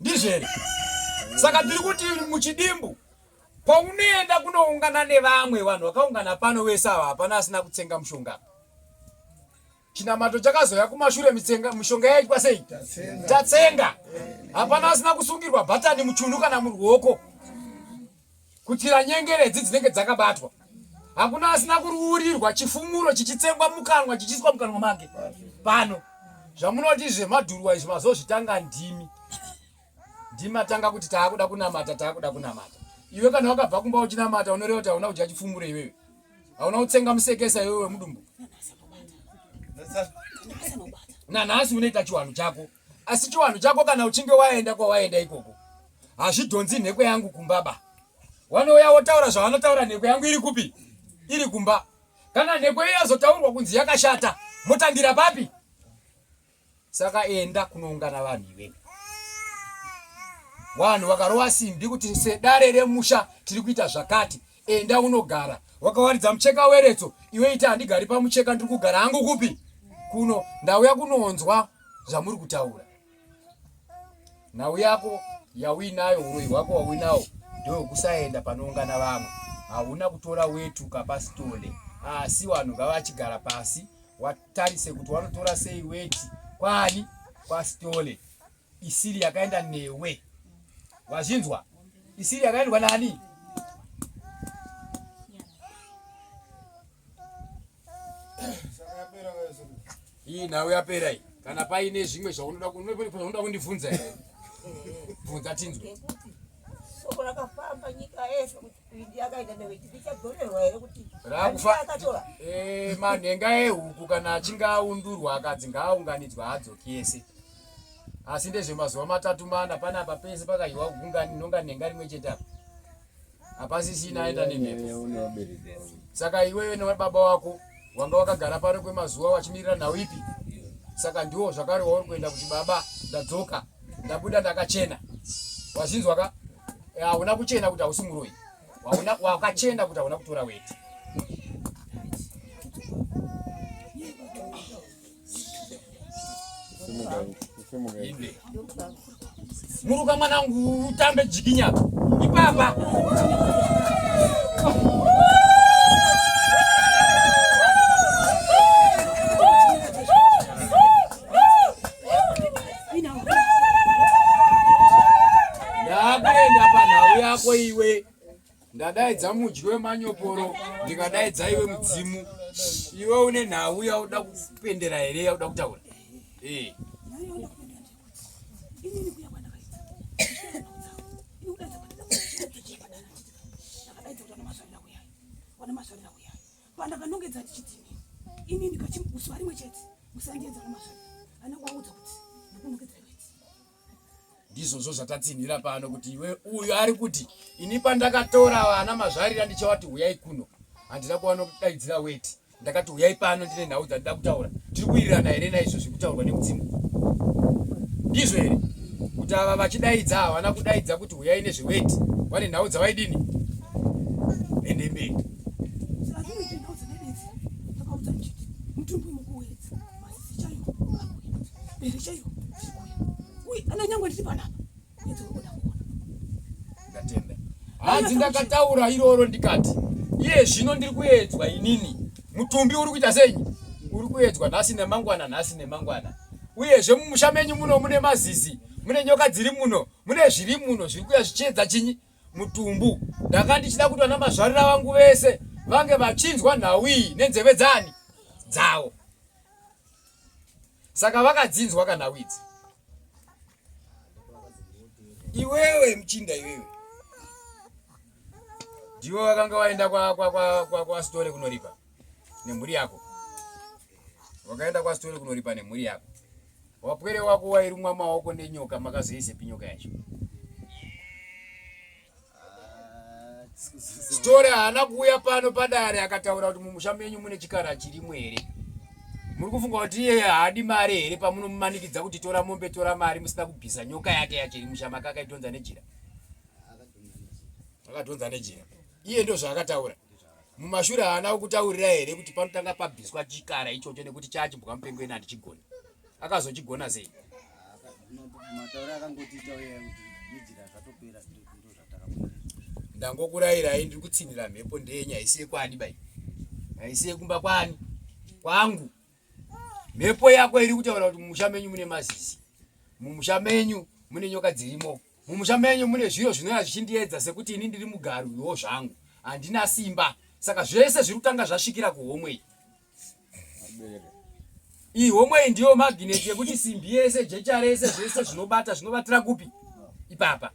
Ndizvo here? Saka tiri kuti muchidimbu paunoenda kunoungana nevamwe vanhu vakaungana pano vese ava hapana asina kutsenga mushonga. Chinamato chakazouya kumashure mitsenga mishonga yaitwa sei? Tatsenga. Hapana asina kusungirwa bhatani muchunu kana muruoko. Kutsira nyengeredzi dzinenge dzakabatwa. Hakuna asina kuruurirwa chifumuro chichitsengwa mukanwa chichiiswa mukanwa make. Pano zvamunoti zvemadhurwa izvi mazozvitanga ndimi. Ndimi matanga kuti taakuda kunamata taakuda kunamata. Iwe kana wakabva kumba uchinamata unoreva kuti hauna kudya chifumuro iwewe. Hauna kutsenga musekesa iwewe mudumbu. Nanhasi unoita chiwanhu chako. Asi chiwanhu chako kana uchinge waenda kwawaenda ikoko hazvidhonzi nhekwe yangu kumba ba. Wanouya wotaura zvavanotaura nhekwe yangu iri kupi? Iri kumba. Kana nhekwe iyo yazotaurwa kunzi yakashata motangira papi? Saka enda kunoungana vanhu iwewe. Vanhu vakarova simbi kuti sedare remusha tiri kuita zvakati. Enda unogara. Wakawaridza mucheka weretso. Iwe ita handigari pamucheka ndiri kugara hangu kupi? Kuno ndauya kunonzwa zvamuri kutaura. Nhau yako yauinayo uroyi hwako wauinawo ndewekusaenda panoungana vamwe. Hauna kutora wetu kapasitole asi vanhu ngavachigara pasi. Watarise kuti wanotora sei weti kwani kwaSitole isiri yakaenda newe. Wazvinzwa? Isiri yakaendwa nani? Iyi nhau yapera iyi. Kana paine zvimwe zvaunoda zvaunoda kundibvunza here? Bvunza tinzwe. Soko rakafamba nyika yese kuti kuindi yakaenda neweti richadzorerwa here kuti Rakufa akatora eh manhenga ehuku kana achinge aundurwa akadzi ngaaunganidzwa haadzoki ese. Asi ndezvemazuva matatu mana panapa pese pakaiwa gungani nonga nhenga rimwe chete apa. Hapasisina aenda nemhepo. Saka iwewe nebaba wako wanga wakagara pano kwemazuva wachimirira nhau ipi? Saka ndiwo zvakare wauri kuenda kuti baba ndadzoka ndabuda ndakachena. Wazvinzwa ka? Eh, hauna kuchena kuti hausi muroyi. Wauna wakachena kuti hauna kutora weti. Inde. Muruka mwanangu utambe jikinya. Ipapa. Ndakuenda panhau yako iwe. Ndadaidza mudyi wemanyoporo ndikadaidza iwe mudzimu. Iwe une nhau yauda kupendera here yauda kutaura? Eh. Pandakanongedza ndichiti ini ndikachimuswa rimwe chete musandiedza namasvarira ana kuvaudza kuti ndikunongedzera weti Ndizvozvo zvatatsinhira pano kuti iwe uyu ari kuti ini pandakatora vana mazvarira ndichavati huyai kuno handina kuva nokudaidzira weti ndakati huyai pano ndine nhau dzandida kutaura tiri kuwirirana here naizvo zviri kutaurwa nemudzimu ndizvo here kuti ava vachidaidza havana kudaidza kuti huyai nezveweti vane nhau dzavaidini ende mberi Ndatenda. Hanzi ndakataura iroro ndikati iye zvino ndiri kuedzwa inini mutumbi uri kuita senyi uri kuedzwa nhasi nemangwana nhasi nemangwana uyezve mumusha menyu muno mune mazizi mune nyoka dziri muno mune zviri muno zviri kuya zvichiedza chinyi mutumbu ndanga ndichida kuti vana mazvarira vangu vese vange vachinzwa nhau iyi nenzeve dzani dzavo saka vakadzinzwa kanhau idzi iwewe muchinda iwewe ndiwe wakanga waenda kwasitore kunoripa nemhuri yako wakaenda kwasitore kunoripa nemhuri yako wapwere wako wairumwa maoko nenyoka makazoisepi nyoka yacho Sitore haana kuuya pano padare akataura kuti mumusha menyu mune chikara chirimo here? Muri kufunga kuti iye haadi mari here pamunomumanikidza kuti tora mombe tora mari musina kubvisa nyoka yake yacho iri musha make akaidhonza nejira? Akadhonza nejira. Iye ndo zvaakataura. Mumashure haana kukutaurira here kuti panotanga pabviswa chikara ichocho nekuti chachimbwa mupengo ina handichigoni. Akazochigona sei? Mataura akangotiita uye kuti nejira zvatopera ndozvatakabuda. Ndangokurayirai ndiri kutsinhira mhepo ndenyu haisi yekwani bai. Haisi yekumba kwani? Kwangu. Mhepo yako iri kutaura kuti mumusha menyu mune mazizi. Mumusha menyu mune nyoka dzirimo. Mumusha menyu mune zviro zvinouya zvichindiedza sekuti ini ndiri mugarwiwo zvangu. Handina simba. Saka zvese zviri kutanga zvasvikira kuhomwe iyi. Iyi homwe iyi ndiyo magnet yekuti simbi yese, jecha rese, zvese zvinobata zvinobatira kupi? Ipapa.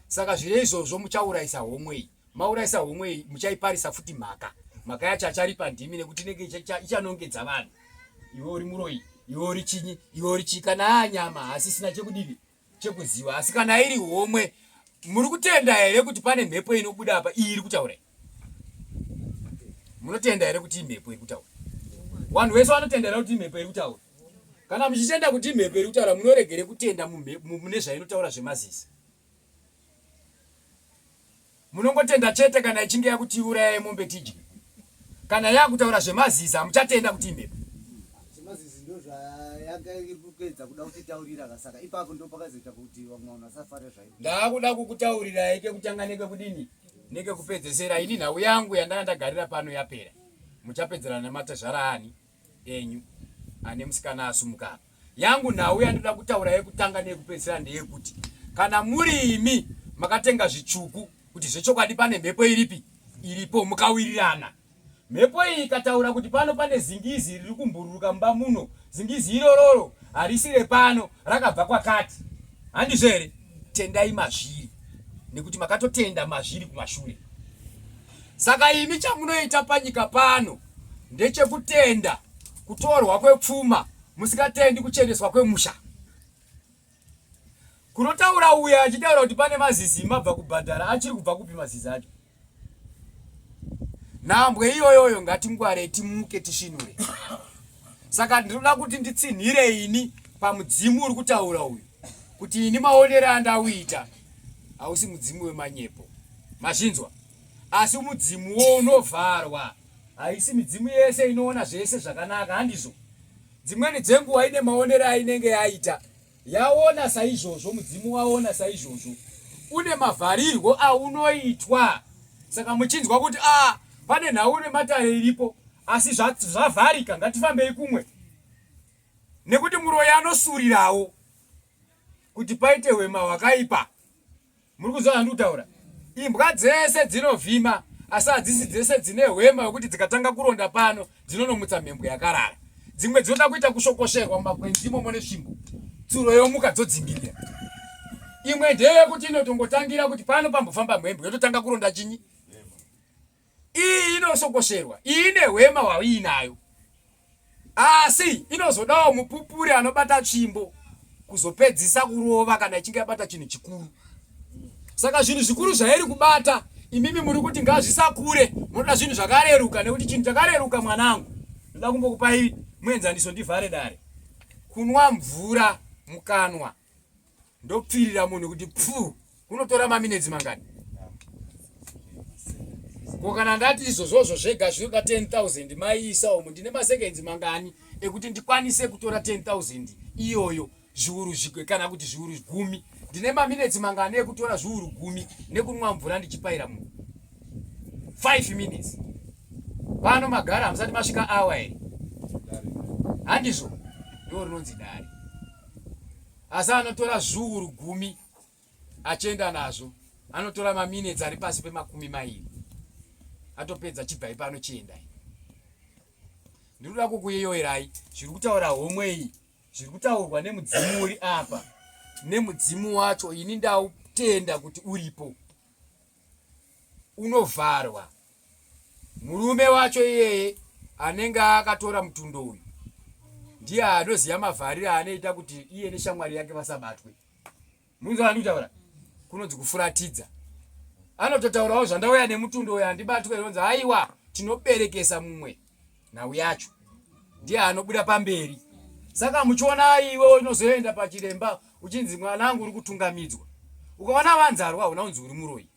Saka zviro izvozvo muchaurayisa homwe iyi. Maurayisa homwe iyi muchaiparisa futi mhaka. Mhaka yacho acharipa ndimi nekuti inenge ichanongedza vanhu. Iwe uri muroyi, iwe uri chinyi, iwe uri chii kana anyama hasisina chekudini chekuziva asi kana iri homwe muri kutenda here kuti pane mhepo inobuda apa iyi iri kutaura munotenda here kuti imhepo iri kutaura vanhu vese vanotenda here kuti imhepo iri kutaura kana muchitenda kuti imhepo iri kutaura munoregere kutenda mune zvainotaura zvemazisi Munongotenda chete kana ichinge yakuti urayai mombe tidye. Kana yakutaura zvemazizi hamuchatenda kuti imhepo. Zvemazizi ndozvayanga iri kuedza kuda kutitaurira ka saka ipapo ndopakazoita kuti vamwe vanhu vasafare zvayo. Ndakuda kukutaurirai kekutanga nekekudini nekekupedzesera ini nhau yangu yandanga ndagarira pano yapera. Muchapedzerana nematezvara ani? enyu ane musikana asumuka apa. Yangu nhau yandoda kutaura yekutanga neyekupedzisira ndeyekuti kana muri imi makatenga zvitsvuku kuti zvechokwadi pane mhepo iripi iripo mukawirirana mhepo iyi ikataura kuti pano pane zingizi riri kumbururuka mumba muno zingizi irororo harisi repano rakabva kwakati handizvo here tendai mazviri nekuti makatotenda mazviri kumashure Saka imi chamunoita panyika pano ndechekutenda kutorwa kwepfuma musingatendi kucheneswa kwemusha. Kunotaura uya achitaura kuti pane mazizi mabva kubhadhara achiri kubva kupi mazizi acho? Nhambwe iyoyoyo ngatingware timuke tisvinure. Saka ndinoda kuti nditsinhire ini pamudzimu uri kutaura uyu kuti ini maonero andauita hausi mudzimu wemanyepo. Mazvinzwa? Asi mudzimuwo unovharwa. Haisi midzimu yese inoona zvese zvakanaka, handizvo? Dzimweni dzenguva ine maonero ainenge yaita. Yaona saizvozvo, mudzimu waona saizvozvo. Une mavharirwo aunoitwa. Saka muchinzwa kuti ah, pane nhau nematare iripo, asi zvavharika, ngatifambei kumwe. Nekuti muroyi anosurirawo kuti paite hwema hwakaipa. Muri kunzwa zvandiri kutaura? Imbwa dzese dzinovhima asi hadzisi dzese dzine hwema hwekuti dzikatanga kuronda pano dzinonomutsa mhembwe yakarara. Dzimwe dzinoda kuita kushokosherwa mumakwenzi imomo nesvimbo, tsuro yomuka dzodzingirira. Imwe ndeyekuti inotongotangira kuti pano pambofamba mhembwe yototanga kuronda chinyi. Iyi inosokosherwa, iyi ine hwema hwaiinayo, asi inozodawo mupupuri anobata tsvimbo kuzopedzisa kurova kana ichinge yabata chinhu chikuru. Saka zvinhu zvikuru zvairi kubata, imimi muri kuti ngazvisakure, munoda zvinhu zvakareruka, nekuti chinhu chakareruka mwanangu, ndoda kumbokupai muenzaniso ndivhare dare. Kunwa mvura mukanwa ndopfirira munhu kuti pfu kunotora maminetsi mangani ko kana ndati izvozvozvo zvega zvinoda 10000 maiisa umu ndine masekenzi mangani ekuti ndikwanise kutora 10000 iyoyo zviuru zvigwe kana kuti zviuru gumi ndine maminetsi mangani ekutora zviuru gumi nekunwa mvura ndichipaira munhu 5 minutes pano magara hamusati masvika awa here handizvo ndo rinonzi dare asi anotora zviuru gumi achienda nazvo anotora maminetsi ari pasi pemakumi mairi atopedza chibvai pano chiendai ndinoda kukuyeyoerai zviri kutaura homwe iyi zviri kutaurwa nemudzimu uri apa nemudzimu wacho ini ndautenda kuti uripo unovharwa Murume wacho iyeye anenge akatora mutundo uyu ndiye anoziva mavhariro aanoita kuti iye neshamwari yake vasabatwe. Munzwa andikutaura? Kunonzi kufuratidza. Anototaurawo zvandauya nemutundo uyu handibatwe inonzi haiwa tinoberekesa mumwe nhau yacho. Ndiye anobuda pamberi. Saka muchiona iwe unozoenda pachiremba uchinzi mwanangu uri kutungamidzwa. Ukaona vanzarwa hauna kunzi uri muroyi.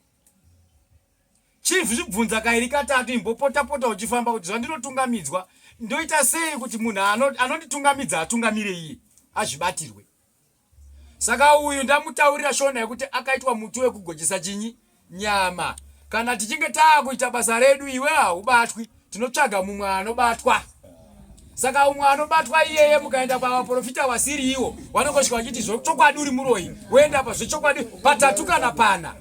Chief zvibvunza kairi katatu imbopota pota uchifamba kuti zvandinotungamidzwa ndoita sei kuti munhu anonditungamidza atungamire iye azvibatirwe. Saka uyu ndamutaurira shona yekuti akaitwa muti wekugochesa chinyi nyama. Kana tichinge taakuita basa redu iwe haubatwi tinotsvaga mumwe anobatwa. Saka umwe anobatwa iyeye mukaenda pavaprofita wasiri iwo vanongosvika vachiti zvochokwadi uri muroyi woenda pa zvechokwadi patatu kana pana.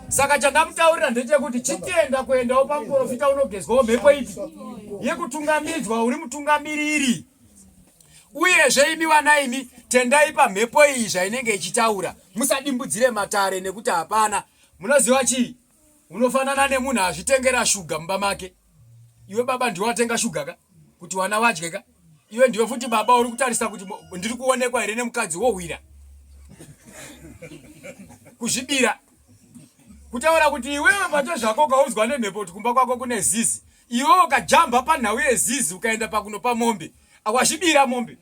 Saka chandamutaurira ndechekuti chitenda kuendawo pamuprofita unogezwawo mhepo ipi yekutungamidzwa uri mutungamiriri. Uyezve imi vana imi tendai pamhepo iyi zvainenge ichitaura musadimbudzire matare nekuti hapana. Munoziva chii? Unofanana nemunhu azvitengera shuga mumba make. Iwe baba ndiwe watenga shuga ka kuti wana wadye ka. Iwe ndiwe futi baba uri kutarisa kuti ndiri kuonekwa here nemukadzi wohwira. Kuzvibira. Kutaura kuti iwewe pacho zvako ukaudzwa nemhepo kuti kumba kwako kune zizi. Iwe ukajamba panhau yezizi ukaenda pakunopa mombe. Wazvibira mombe.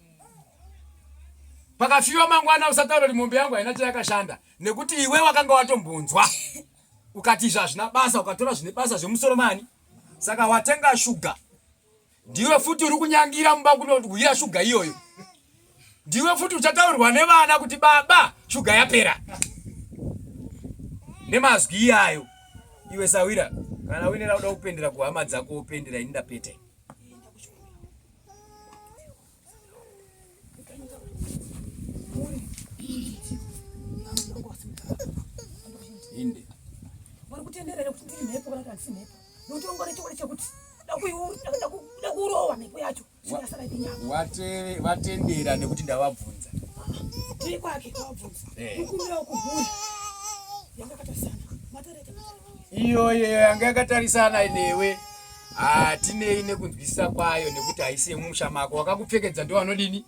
Pakafiwa mangwana usataura kuti mombe yangu haina chayakashanda nekuti iwe wakanga watombonzwa. Ukati izvi hazvina basa ukatora zvine basa zvemusoro mani. Saka watenga shuga. Ndiwe futi uri kunyangira mumba kunohwira shuga iyoyo. Ndiwe futi uchataurirwa nevana kuti baba shuga yapera. Nemazwi iyayo. Iwe sawira kana uine rauda kupendera kuhama dzako wopendera ini ndapeta. Asi mhepo nokuti ungone chokwadi chekuti da kurowa mhepo yacho Vatendera nekuti ndavabvunza. Tiri kwake vabvunza. Eh. Mukumira kumhuri. Yanga yakatarisana. Matare Iyoyo yanga yakatarisana newe. Hatinei nekunzwisisa kwayo nekuti haisi yemumusha mako. Wakakupfekedza ndo vanodini?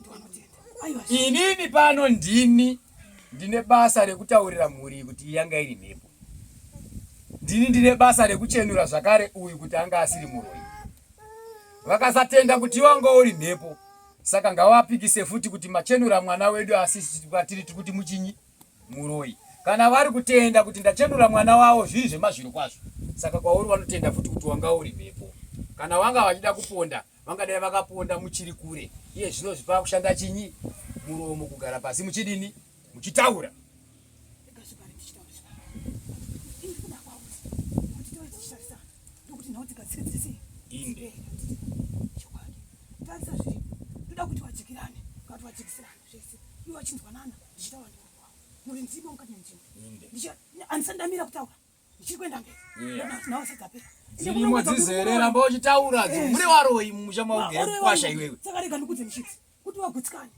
Inini pano ndini ndine basa rekutaurira mhuri kuti yanga iri mhepo. Ndini ndine basa rekuchenura zvakare uyu kuti anga asiri muroyi. Vakasatenda kuti wanga uri mhepo saka ngawapikise futi kuti machenura mwana wedu asi kwatiri tiri kuti muchinyi muroyi. Kana vari kutenda kuti ndachenura mwana wavo zviri zvemazviro kwazvo saka kwauri vanotenda futi kuti wanga uri mhepo. Kana wanga vachida kuponda vangadai vakaponda muchiri kure. Iye zvino zvipa kushanda chinyi muromo kugara pasi muchidini muchitaura. Inde. Tarisa zviri. Ndoda kuti vadzikirane, kana kuti vadzikisirane zvese. Ivo vachinzwanana, ndichitaura newe kwavo. Muri nzvimbo mukati menzvimbo. Handisati ndamira kutaura. Ndichiri kuenda mberi. Nhau dzisati dzapera. Dzirimo dzizere, ramba uchitaura. Muri varoyi mumusha maugere kukwasha iwewe. Saka rega ndikudze ndichiti kuti vagutsikane.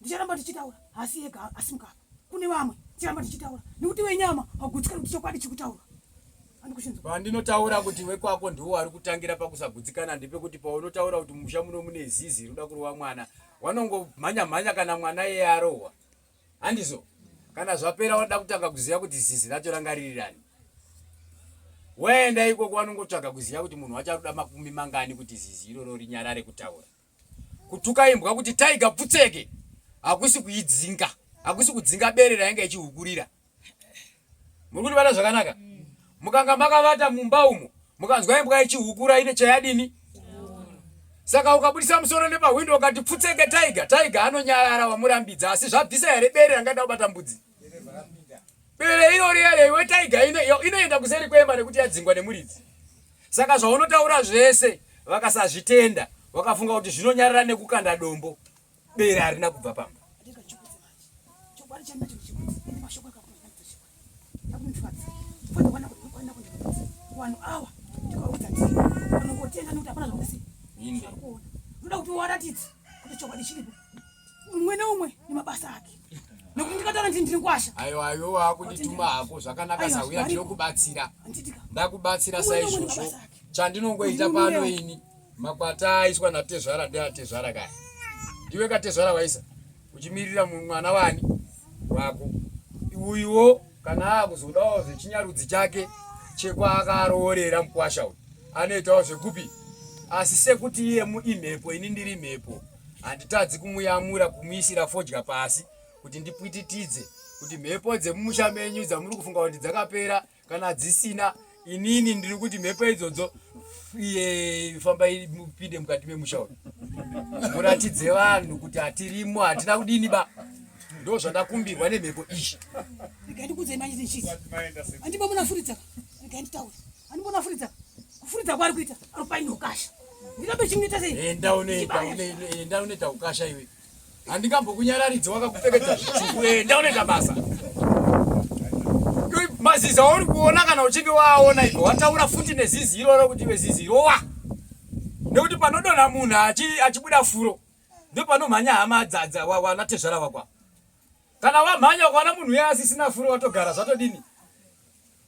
Ndicharamba ndichitaura asi ega asi mukapa. Kune vamwe ndicharamba ndichitaura nekuti wenyama hagutsikani kuti chokwadi chikutaura. Pandinotaura kuti wekwako ndiwo wari kutangira pakusagutsikana ndepekuti paunotaura kuti mumusha muno mune zizi rinoda kurova mwana wanongomhanya mhanya kana mwana iye arohwa handizvo kana zvapera wanoda kutanga kuziva kuti zizi racho ranga riri rani waenda ikoko wanongotsvaga kuziva kuti munhu wacho arikuda makumi mangani kuti zizi iroro rinyarare kutaura Kutuka imbwa kuti tiger pfutseke hakusi kuidzinga, hakusi kudzinga bere rainge ichihukurira. Muri kundibata zvakanaka? Mukanga makavata mumba umo, mukanzwa imbwa ichihukura ine chayadini? Saka ukabudisa musoro nepahwindo ukati pfutseke tiger, tiger anonyarara wamurambidza, asi zvabvisa here bere ranga rida kubata mbudzi? Bere iro riya reiwe tiger inoenda kuseri kwemba nekuti yadzingwa nemuridzi. Saka zvaunotaura zvese vakasazvitenda vakafunga kuti zvinonyarara nekukanda dombo, bere harina kubva pamba. Ndoda kuti uvaratidze kuti chokwadi chiripo. Umwe neumwe nemabasa ake. Nekuti ndikataura ndini ndiri ngwasha. Aiwa aiwa wakundituma hako zvakanaka sahwira ndinokubatsira. Ndakubatsira saizvozvo. Chandinongoita pano ini makwata aiswa natezvara ndeatezvara kaya. Ndiwe katezvara waisa uchimirira mwana wani wako. Uyuwo kana akuzodawo zvechinyarudzi chake chekwaakaroorera mukwasha uyu anoitawo zvekupi asi sekuti iye imhepo ini ndiri mhepo handitadzi kumuyamura kumuisira fodya pasi kuti ndipwititidze kuti mhepo dzemumusha menyu dzamuri kufunga kuti dzakapera kana dzisina inini ndiri kuti mhepo idzodzo iye fambai mupinde mukati memusha uyu muratidze vanhu kuti hatirimo hatina kudini ba ndo zvandakumbirwa nemhepo iyi regai ndikuudzei manje ndichiti andimbo munafuridza regai nditaure andimbo munafuridza kufuridza kwaari kuita ari paine ukasha ndirambe chimuita sei enda unoita enda unoita ukasha iwe handingambokunyararidzi wakakupfekedza zvitsvuku enda unoita basa mazizi auri kuona kana uchinge waaona ibva wataura futi nezizi iroro kuti iwe zizi rowa nekuti panodonha munhu achibuda furo ndopanomhanya hama dzadza wanatezvara wakwa kana wamhanya ukaona munhu uye asisina furo watogara zvatodini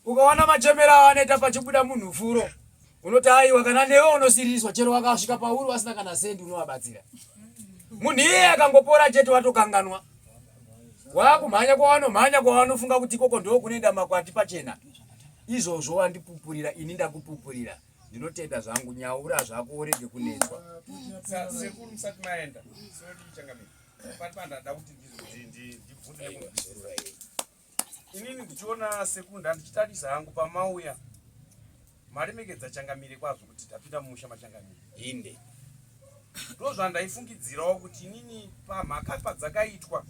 Ukaona machemero awanoita pachibuda munhu furo unoti aiwa kana newe unosiririswa chero wakasvika pauri wasina kana sendi unovabatsira. Munhu iyeye akangopora chete watokanganwa. Wakumhanya kwawanomhanya kwawanofunga kuti ikoko ndoo kunoenda makwati pachena. Izvozvo wandipupurira ini ndakupupurira. Ndinotenda zvangu nyaura zvako urege kunetswa. Sekuru musati maenda. Sorry changamire. Pari pandada kuti ndibvunze nekunzwisisa. Inini ndichiona sekuru ndandichitarisa hangu pamauya maremekedza changamire kwazvo kuti tapinda mumusha machangamire. Inde. Ndozvandaifungidzirawo kuti inini pamhaka padzakaitwa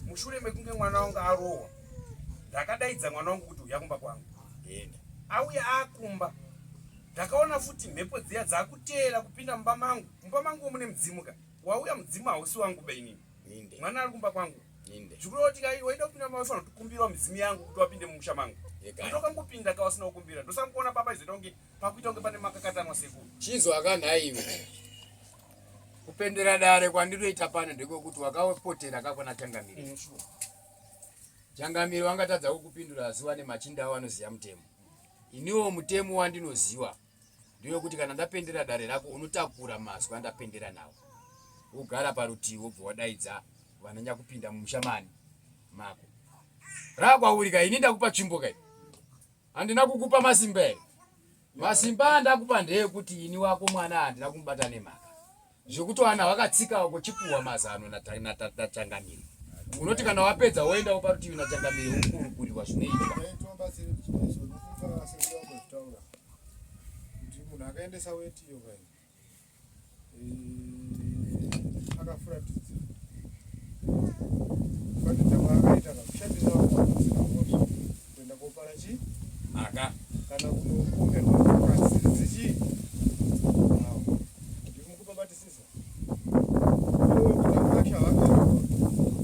mushure mekunge mwana wangu arohwa ndakadaidza mwana wangu kuti uya kumba kwangu. Inde. Auya akumba ndakaona futi mhepo dziya dzakuteera kupinda mumba mangu. Mumba mangu mune mudzimu ka. Wauya mudzimu hausi wangu ba inini. Inde. Mwana ari kumba kwangu. Zvikureva kuti kai waida kupinda mawaifanira kutikumbirawo midzimu yangu kuti wapinde mumusha mangu. Kuti wakangopinda ka wasina kukumbira. Ndosaka kuona papa izoita kunge pakuita kunge pane makakatanwa sekuru. Chizwa ka nhaiwe. Kupendera dare kwandinoita pano ndekwekuti wakapotera ka kwana Changamire. Mm, sure. Changamire wangatadza kukupindura asi wane machinda awo anoziva mutemo. Iniwo mutemo wandinoziwa ndewekuti kana ndapendera dare rako unotakura mazwi andapendera nawo wogara parutivi wobva wadaidza vananyakupinda mumusha mani mako rakwauri ka ini ndakupa tsvimbo kai handina kukupa masimba here masimba andakupa ndeyekuti ini wako mwana handina kumubata nemhaka zvekuti wana wakatsika uko chipuhwa mazano nachangamire unoti kana wapedza woendawo parutivi nachangamire wokurukurirwa zvinoitwa munhu akaendesa weti iyo kai eh, akafuratidza kuratidza kwaakaita kakushandisa vamwe mhosva kuenda kopara chii aka kana kunopomerwa mhaka dzisiri dzechii awo ndiri mukubabatisisa iwe kuti akwasha vakarohwa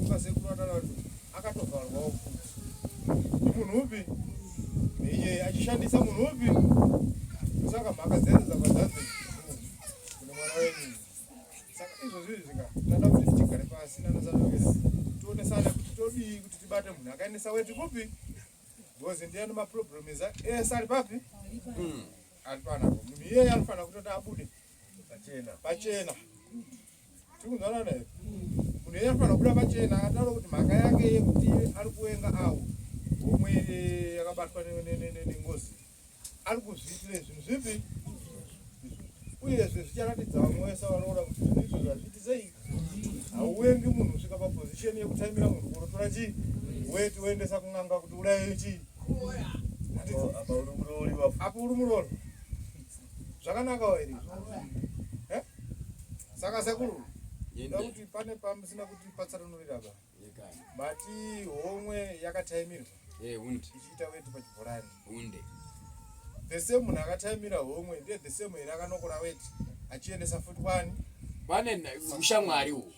ukasekuru ataura kuti akatovharwawo futi ndimunhu upi neiye achishandisa munhu upi saka mhaka dzese dzabva dzanzi kune mwana wenyu saka izvozvo izvi ka tada kuti tigare pasi nanasanowera tionesane kuti todii kuti tibate munhu akaendesa weti kupi because ndiye ane maproblems ese ari papi hmm. ari panapo munhu iyeye anofanira kutoti abude pachena pachena tikunzwanana here munhu iyeye anofanira kubuda pachena ataura kuti mhaka yake yekuti ari kuwenga awo homwe yakabatwa nengozi ari kuzviitire zvinhu zvipi uyezve zvicharatidza vamwe vese vanoona kuti zvinhu izvozvo hazviiti sei hauwengi munhu kusvika paposition yekutaimira munhu kunotora chii weti woendesa kun'anga kuti uraye chii apo uri muroori zvakanakawo here eh? saka sekuru da kuti pane pamusina kuti patsananurira ba mati homwe yakataimirwa eh, ichiita weti pachibhorani hunde the same munhu akataimira homwe ndiye the same here akanokora weti achiendesa futi kwani pane ushamwari uhu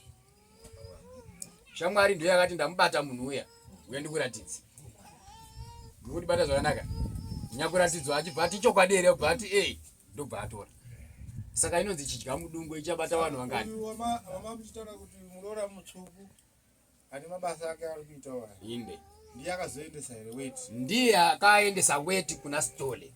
shamwari ndiyo yakati ndamubata munhu uya uya ndikuratidze ndikutibata zvakanaka nyakuratidzwa achibva ati chokwadi here obva ati ei ndobva atora saka inonzi chidya mudungwe ichabata vanhu vangani wama muchitaura kuti muroora mutsvuku ane mabasa ake ari kuita waya inde ndiye akazoendesa here weti ndiye akaendesa weti kuna stole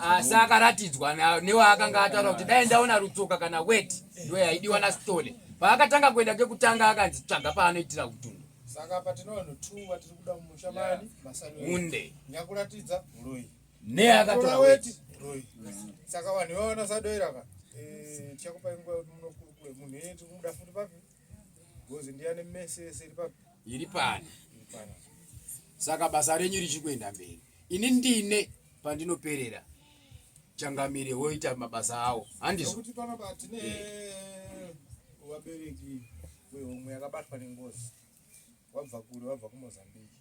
asi akaratidzwa newaakanga ataura kuti dai ndaona rutsoka kana weti ndiyo yaidiwa nastole paakatanga kuenda kekutanga akanzi tsvaga paanoitira kutundu saka apa tine vanhu two vatiri kuda mumusha mani masani unde nyakuratidza muroyi neakatora weti muroyi saka vanhu ivavo nasadoira ka eh, tichakupai nguva yekuti munokurukure munhu iyeye tiri kumuda futi papi Ngozi ndiyani mese yese iri papi? Iri pani. Saka basa renyu richiri kuenda mberi. Ini ndine pandinoperera. Changamire woita mabasa awo. Handizvo? Nokuti panapa tine vabereki wehomwe yakabatwa nengozi. Wabva kure, wabva kuMozambique.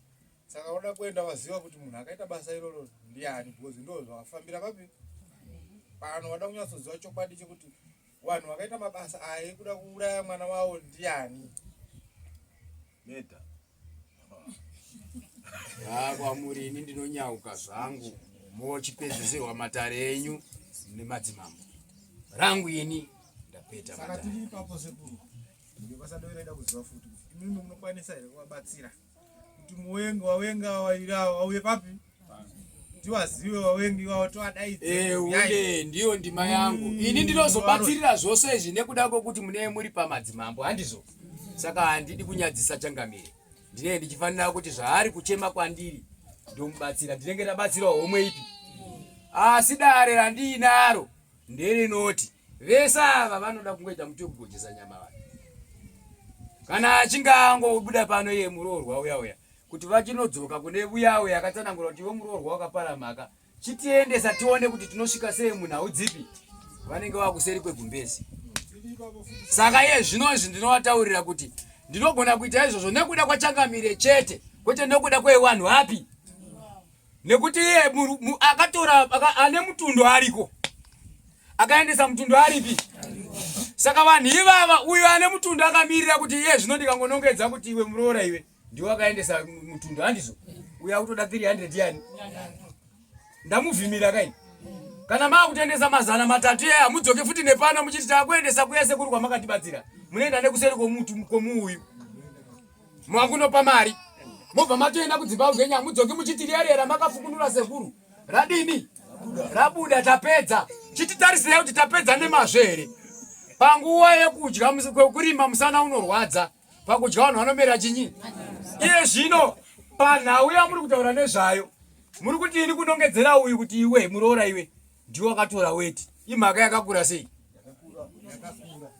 Saka unoda kuenda waziva kuti munhu akaita basa iroro ndiani because ndo zvawafambira papi? Pano wada kunyatsoziva chokwadi chekuti Vanhu vakaita mabasa aya ekuda kuuraya mwana wawo ndiani? Meta. Ah, kwamuri ini ndinonyauka zvangu mochipedzisirwa matare enyu nemadzimambo rangu ini ndapeta Saka tiri ipapo sekuru. Ndibasa ndoida kuziva futi kuti imimi munokwanisa here kuvabatsira kuti muwengi wawenga wairawo auye papi tiwazive wawengi iwawo tiwadaidze Eh, uye ndiyo ndima yangu ini ndinozobatsirira zvose izvi nekuda kwokuti munee muri pamadzimambo handizvo saka handidi kunyadzisa changamire ndinee ndichifanira kuti zvaari kuchema kwandiri ndomubatsira ndinenge ndabatsirawo homwe ipi asi dare randiinaro nderinoti Vese ava vanoda kungoita muti wekugojesa nyama vanhu. Kana achinge angobuda pano iye muroorwa uya uya kuti vachinodzoka kune uya uya akatsanangura kuti iwe muroorwa wakapara mhaka chitiendesa tione kuti tinosvika sei munhau dzipi vanenge vakuseri kwegumbezi. Saka iye zvino izvi ndinovataurira kuti ndinogona kuita izvozvo nekuda kwachangamire chete kwete nekuda kwevanhu api nekuti iye akatora ane mutundo ariko akaendesa mutundo aripi saka vanhu ivava uyo ane mutundo akamirira kuti iye zvino ndikangonongedza kuti iwe muroora iwe Ndiwe wakaendesa mutundo handizvo? Uya kutoda 300 yani. Ndamuvhimira kaini. Kana maakutendesa 300 iyaya hamudzoke futi nepano muchiti takuendesa kuya sekuru kwamakatibatsira. Munoenda nekuseri komutu komuuyu. Mwakunopa mari. Mobva matoenda kudzimba kwenyu hamudzoki muchiti riya riya ramakafukunura sekuru. Radini? Rabuda tapedza. Chititarisirei kuti tapedza nemazvo here? Panguva yekudya kwekurima musana unorwadza. Pakudya vanhu vanomera chinyi? Iye zvino panhau yamuri kutaura nezvayo muri kuti ini kunongedzera uyu kuti iwe muroora iwe ndiwe wakatora weti. Imhaka yakakura sei?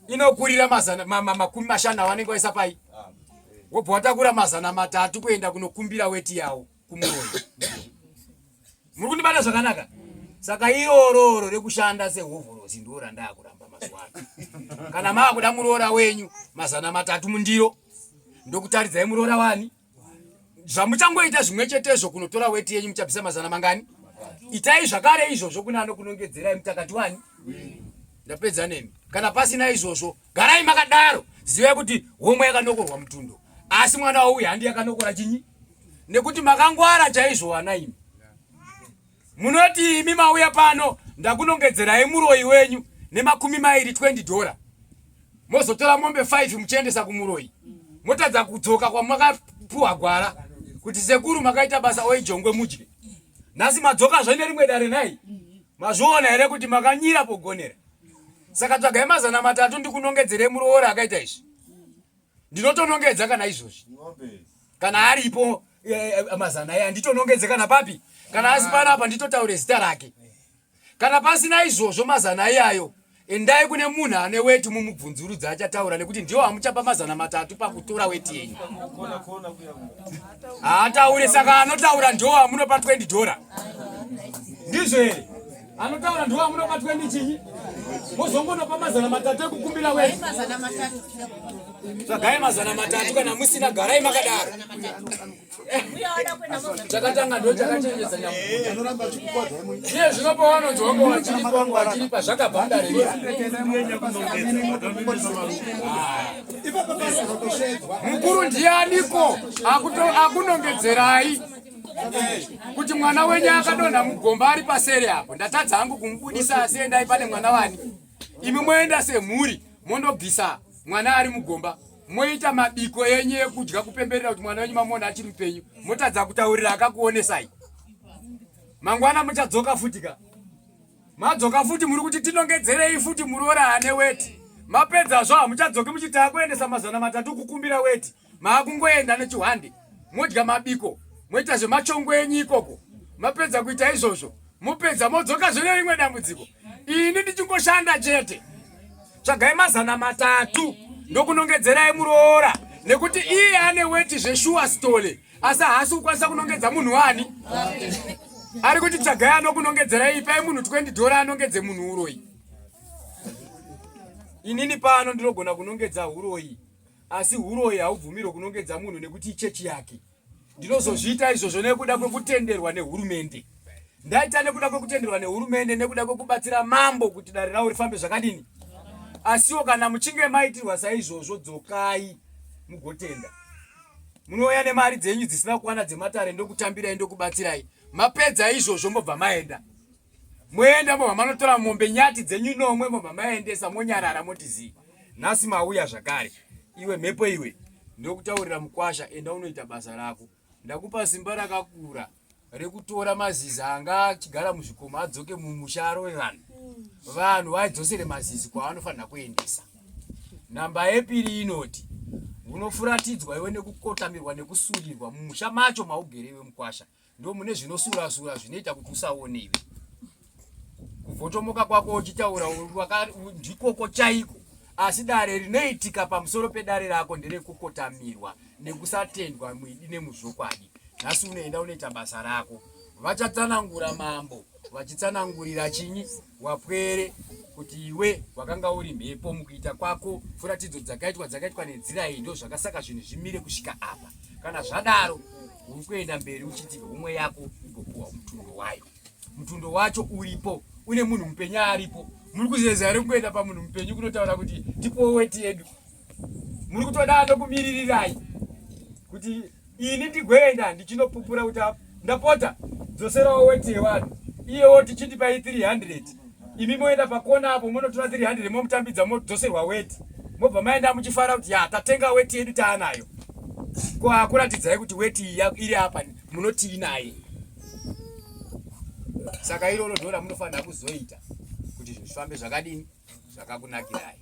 Inokurira mazana 50 avanenge vaisa pai? Wobva watakura 300 kuenda kunokumbira weti yawo kumuroyi. Muri kundibata zvakanaka? Saka irororo rekushanda sehovhorosi ndiro randaakuramba mazuva ano. Kana maakuda muroora wenyu 300 mundiro ndokutaridzai muroora wani. Zvamuchangoita zvimwe chetezvo kunotora weti yenyu muchabvisa mazana mangani? Itai zvakare izvozvo kune anokunongedzerai mutakati wani. Ndapedza nemi. Kana pasina izvozvo garai makadaro. Zivai kuti homwe yakanokorwa mutundo. Asi mwana wauyu handi yakanokora chinyi? Nekuti makangwara chaizvo vana imi. Munoti imi mauya pano ndakunongedzerai muroyi wenyu nemakumi mairi 20 dollar. Mozotora mombe 5 muchiendesa kumuroyi. Motadza kudzoka kwamakapuwa gwara kuti sekuru makaita basa oi jongwe mudye. Nhasi madzoka zve nerimwe dare nhai. Mazviona here kuti makanyira pogonera. Saka tsvagai 300 ndikunongedzerei muroora akaita izvi. Ndinotonongedza kana izvozvi. Kana aripo mazana aya nditonongedze kana papi. Kana asi panapa nditotaure zita rake. Kana pasina izvozvo mazana iyayo endai kune munhu ane weti mumubvunzurudza achataura nekuti ndiwo amuchapa 300 pakutora weti yenyu. Haataure saka anotaura ndiwo amunopa 20 dollar. Ndizvo here? Anotaura ndiwo amunopa 20 chinyi? Mozongonopa 300 ekukumbira weti. Tsvagai 300 kana musina garai makadaro. Chakatanga ndo chakachenjesa nyamukuta. Iye zvino pavanonzi wanga wachiripa wanga wachiripa zvakabva mudare Mukuru ndianiko akunongedzerai kuti mwana wenyu akadonha mugomba ari paseri apo ndatadza hangu kumubudisa asi endai pane mwana wani imi moenda semhuri mondobvisa mwana ari mugomba moita mabiko enyu ekudya kupemberera kuti mwana wenyu mamuona achiri mupenyu motadza kutaurira akakuonesai mangwana muchadzoka futi ka madzoka futi muri kuti tinongedzerei futi muroora ane weti mapedzazvo hamuchadzoki muchiti akuendesa 300 kukumbira weti maakungoenda nechihwande modya mabiko moita zvemachongo enyu ikoko mapedza kuita izvozvo mopedza modzoka zvene rimwe dambudziko ini ndichingoshanda chete tsvagai 300 ndokunongedzerai muroora nekuti iye ane weti zveshuwa stole asi haasi kukwanisa kunongedza munhu wani ari kuti tsvagai anokunongedzerai ipai munhu 20 dhora anongedze munhu uroyi inini pano ndinogona kunongedza uroyi asi huroyi haubvumirwe kunongedza munhu nekuti ichechi yake ndinozozviita izvozvo nekuda kwekutenderwa nehurumende ndaita nekuda kwekutenderwa nehurumende nekuda kwekubatsira mambo kuti dare ravo rifambe zvakadini asiwo kana muchinge maitirwa saizvozvo dzokai mugotenda munouya nemari dzenyu dzisina kukwana dzematare ndokutambirai ndokubatsirai mapedza izvozvo mobva maenda moenda mobva manotora mombe nyati dzenyu nomwe mobva maendesa monyarara moti zii nhasi mauya zvakare iwe mhepo iwe ndokutaurira mukwasha enda unoita basa rako ndakupa simba rakakura rekutora mazizi anga achigara muzvikomo adzoke mumusha arove vanhu vanhu vaidzosere mazizi kwavanofanira kuendesa namba yepiri inoti unofuratidzwa iwe nekukotamirwa nekusurirwa mumusha macho maugere iwe mukwasha ndo mune zvinosura sura zvinoita kuti usaone iwe kuvhotomoka kwako uchitaura ndikoko chaiko asi dare rinoitika pamusoro pedare rako nderekukotamirwa nekusatendwa muidi nemuzvokwadi nhasi unoenda unoita basa rako vachatsanangura mambo vachitsanangurira chinyi wapwere kuti iwe wakanga uri mhepo mukuita kwako furatidzo dzakaitwa dzakaitwa nenzira iyi ndozvakasaka zvinhu zvimire kusvika apa kana zvadaro uri kuenda mberi uchiti homwe yako igopuwa mutundo wayo mutundo wacho uripo une munhu mupenyu aripo muri kuzeza here kungoenda pamunhu mupenyu kunotaura kuti tipowo weti yedu muri kutoda anokumiririrai kuti. Ini ndigoenda ndichinopupura kuti ndapota dzoserawo weti yevanhu. Iye woti chindipai 300. Imi moenda pakona apo monotora 300 momutambidza modzoserwa weti. Mobva maenda muchifara kuti ya tatenga weti yedu taanayo. Ko akuratidzai kuti weti iyi iri apa munotii naye. Saka iroro ndiro ramunofanira kuzoita kuti zvinhu zvifambe zvakadini zvakakunakirai.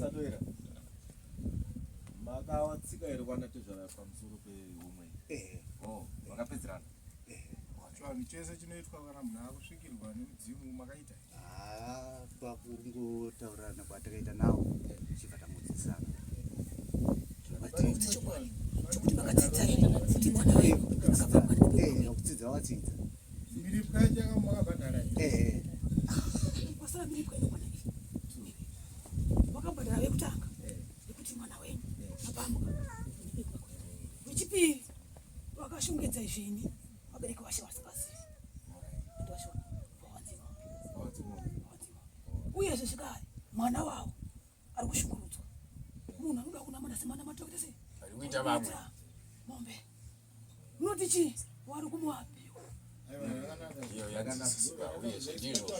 Satoera makawatsika here kwana tezvara pamusoro pehomwe eh. oh, vakapedzerana eh. Chivanhu chese chinoitwa kana munhu akusvikirwa nemudzimu makaita ah, pakungotaurana kwatakaita nawo chibva tangodzidzisana chokuti makadzidza here kuti mwana wenyu akabva eh, kudzidza wakadzidza Miripwa yacho yakabhadhara eh. Kwasara miripwa inokwana iyi. Wakabhadhara vekutanga nekuti mwana wenyu apambwa. Wechipiri wakashongedza izvini vabereki vashe vasingazivi. Uyezve zvekare mwana wavo ari kushungurudzwa. Munhu anoda kunamata semanamatiro kuita sei? Ari kuita vamwe. Mombe. Munoti chii? Wari kumuapiwa. Iyo yanzwisisika uyezve ndizvozvo.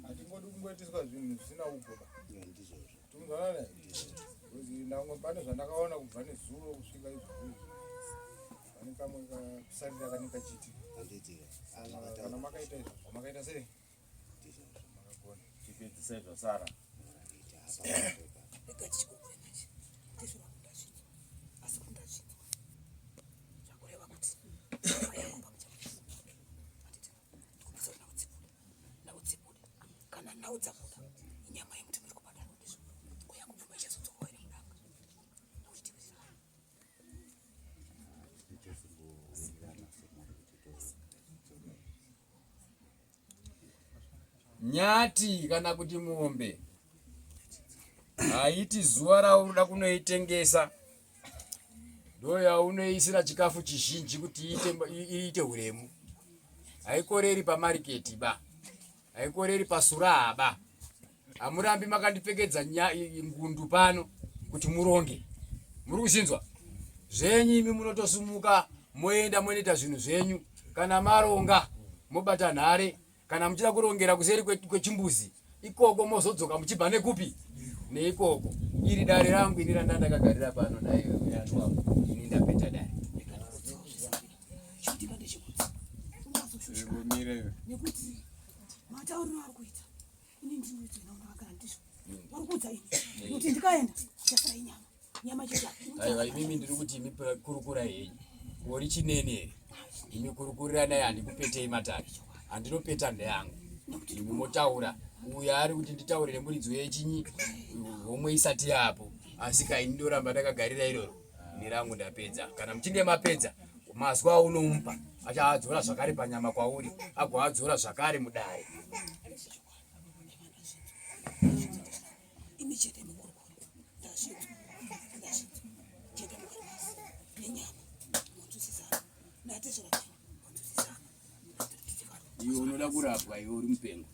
Hatingodi kungoitiswa zvinhu zvisina ugoba. Tinzwanana because ndango pane zvandakaona kubva nezuro kusvika izvozvi. Pane kamwe kusarira kanenge kachiitika. Kana makaita izvo zvamakaita sei? Makagona. Chipedzisai zvasara. Rega tichikukure manje. Ndizvo ndazvinzwa. Asi kundazvinzwa. Zvakureva kuti nyama yangu pamuchamusa. Handiti ndikubvisa kuti naudzibude. Naudzibude. Kana nhau dzabuda inyama yemuti muri kubhadharwa ndizvo. Ko yangu pfuma ichazodzoka here mudanga? Nokuti tiwirirane. Nyati kana kuti mombe haiti zuva raunoda kunoitengesa ndoyaunoisira chikafu chizhinji kuti iite uremu. Haikoreri pamariketi ba, haikoreri pasuraha ba. Hamurambi makandipfekedza ngundu pano kuti muronge. Muri kuzvinzwa? Zvenyu imi munotosumuka moenda monoita zvinhu zvenyu. Kana maronga mobata nhare, kana muchida kurongera kuseri kwechimbuzi ikoko mozodzoka muchibva nekupi neikoko. Iri dare rangu ini randa ndakagarira pano naiwe ini ndapeta dare. Chiitika ndechekuti unazoshushikana nekuti matauriro ari kuita ini ndinoita ndakagara ndizvo vari kuudza ini kuti ndikaenda ndichasara inyama nyama chete aiwa imimi ndiri kuti imi kurukurai henyu uri chinene here imi kurukuriranai handikupetei matare handinopeta ndeyangu imi motaura uyo ari kuti nditaurire muridzi wechinyi homwe isati yapo asi kaini ndoramba ndakagarira iroro nerangu ndapedza kana muchinge mapedza mazwi aunomupa achaadzora zvakare panyama kwauri agoadzora zvakare mudare imi chete mukurukure ndazvinzwa ndazvinzwa chete mukarivasi nenyama monzwisisana natezvara venyu monzwisisana iwe unoda kurapwa iwe uri mupengo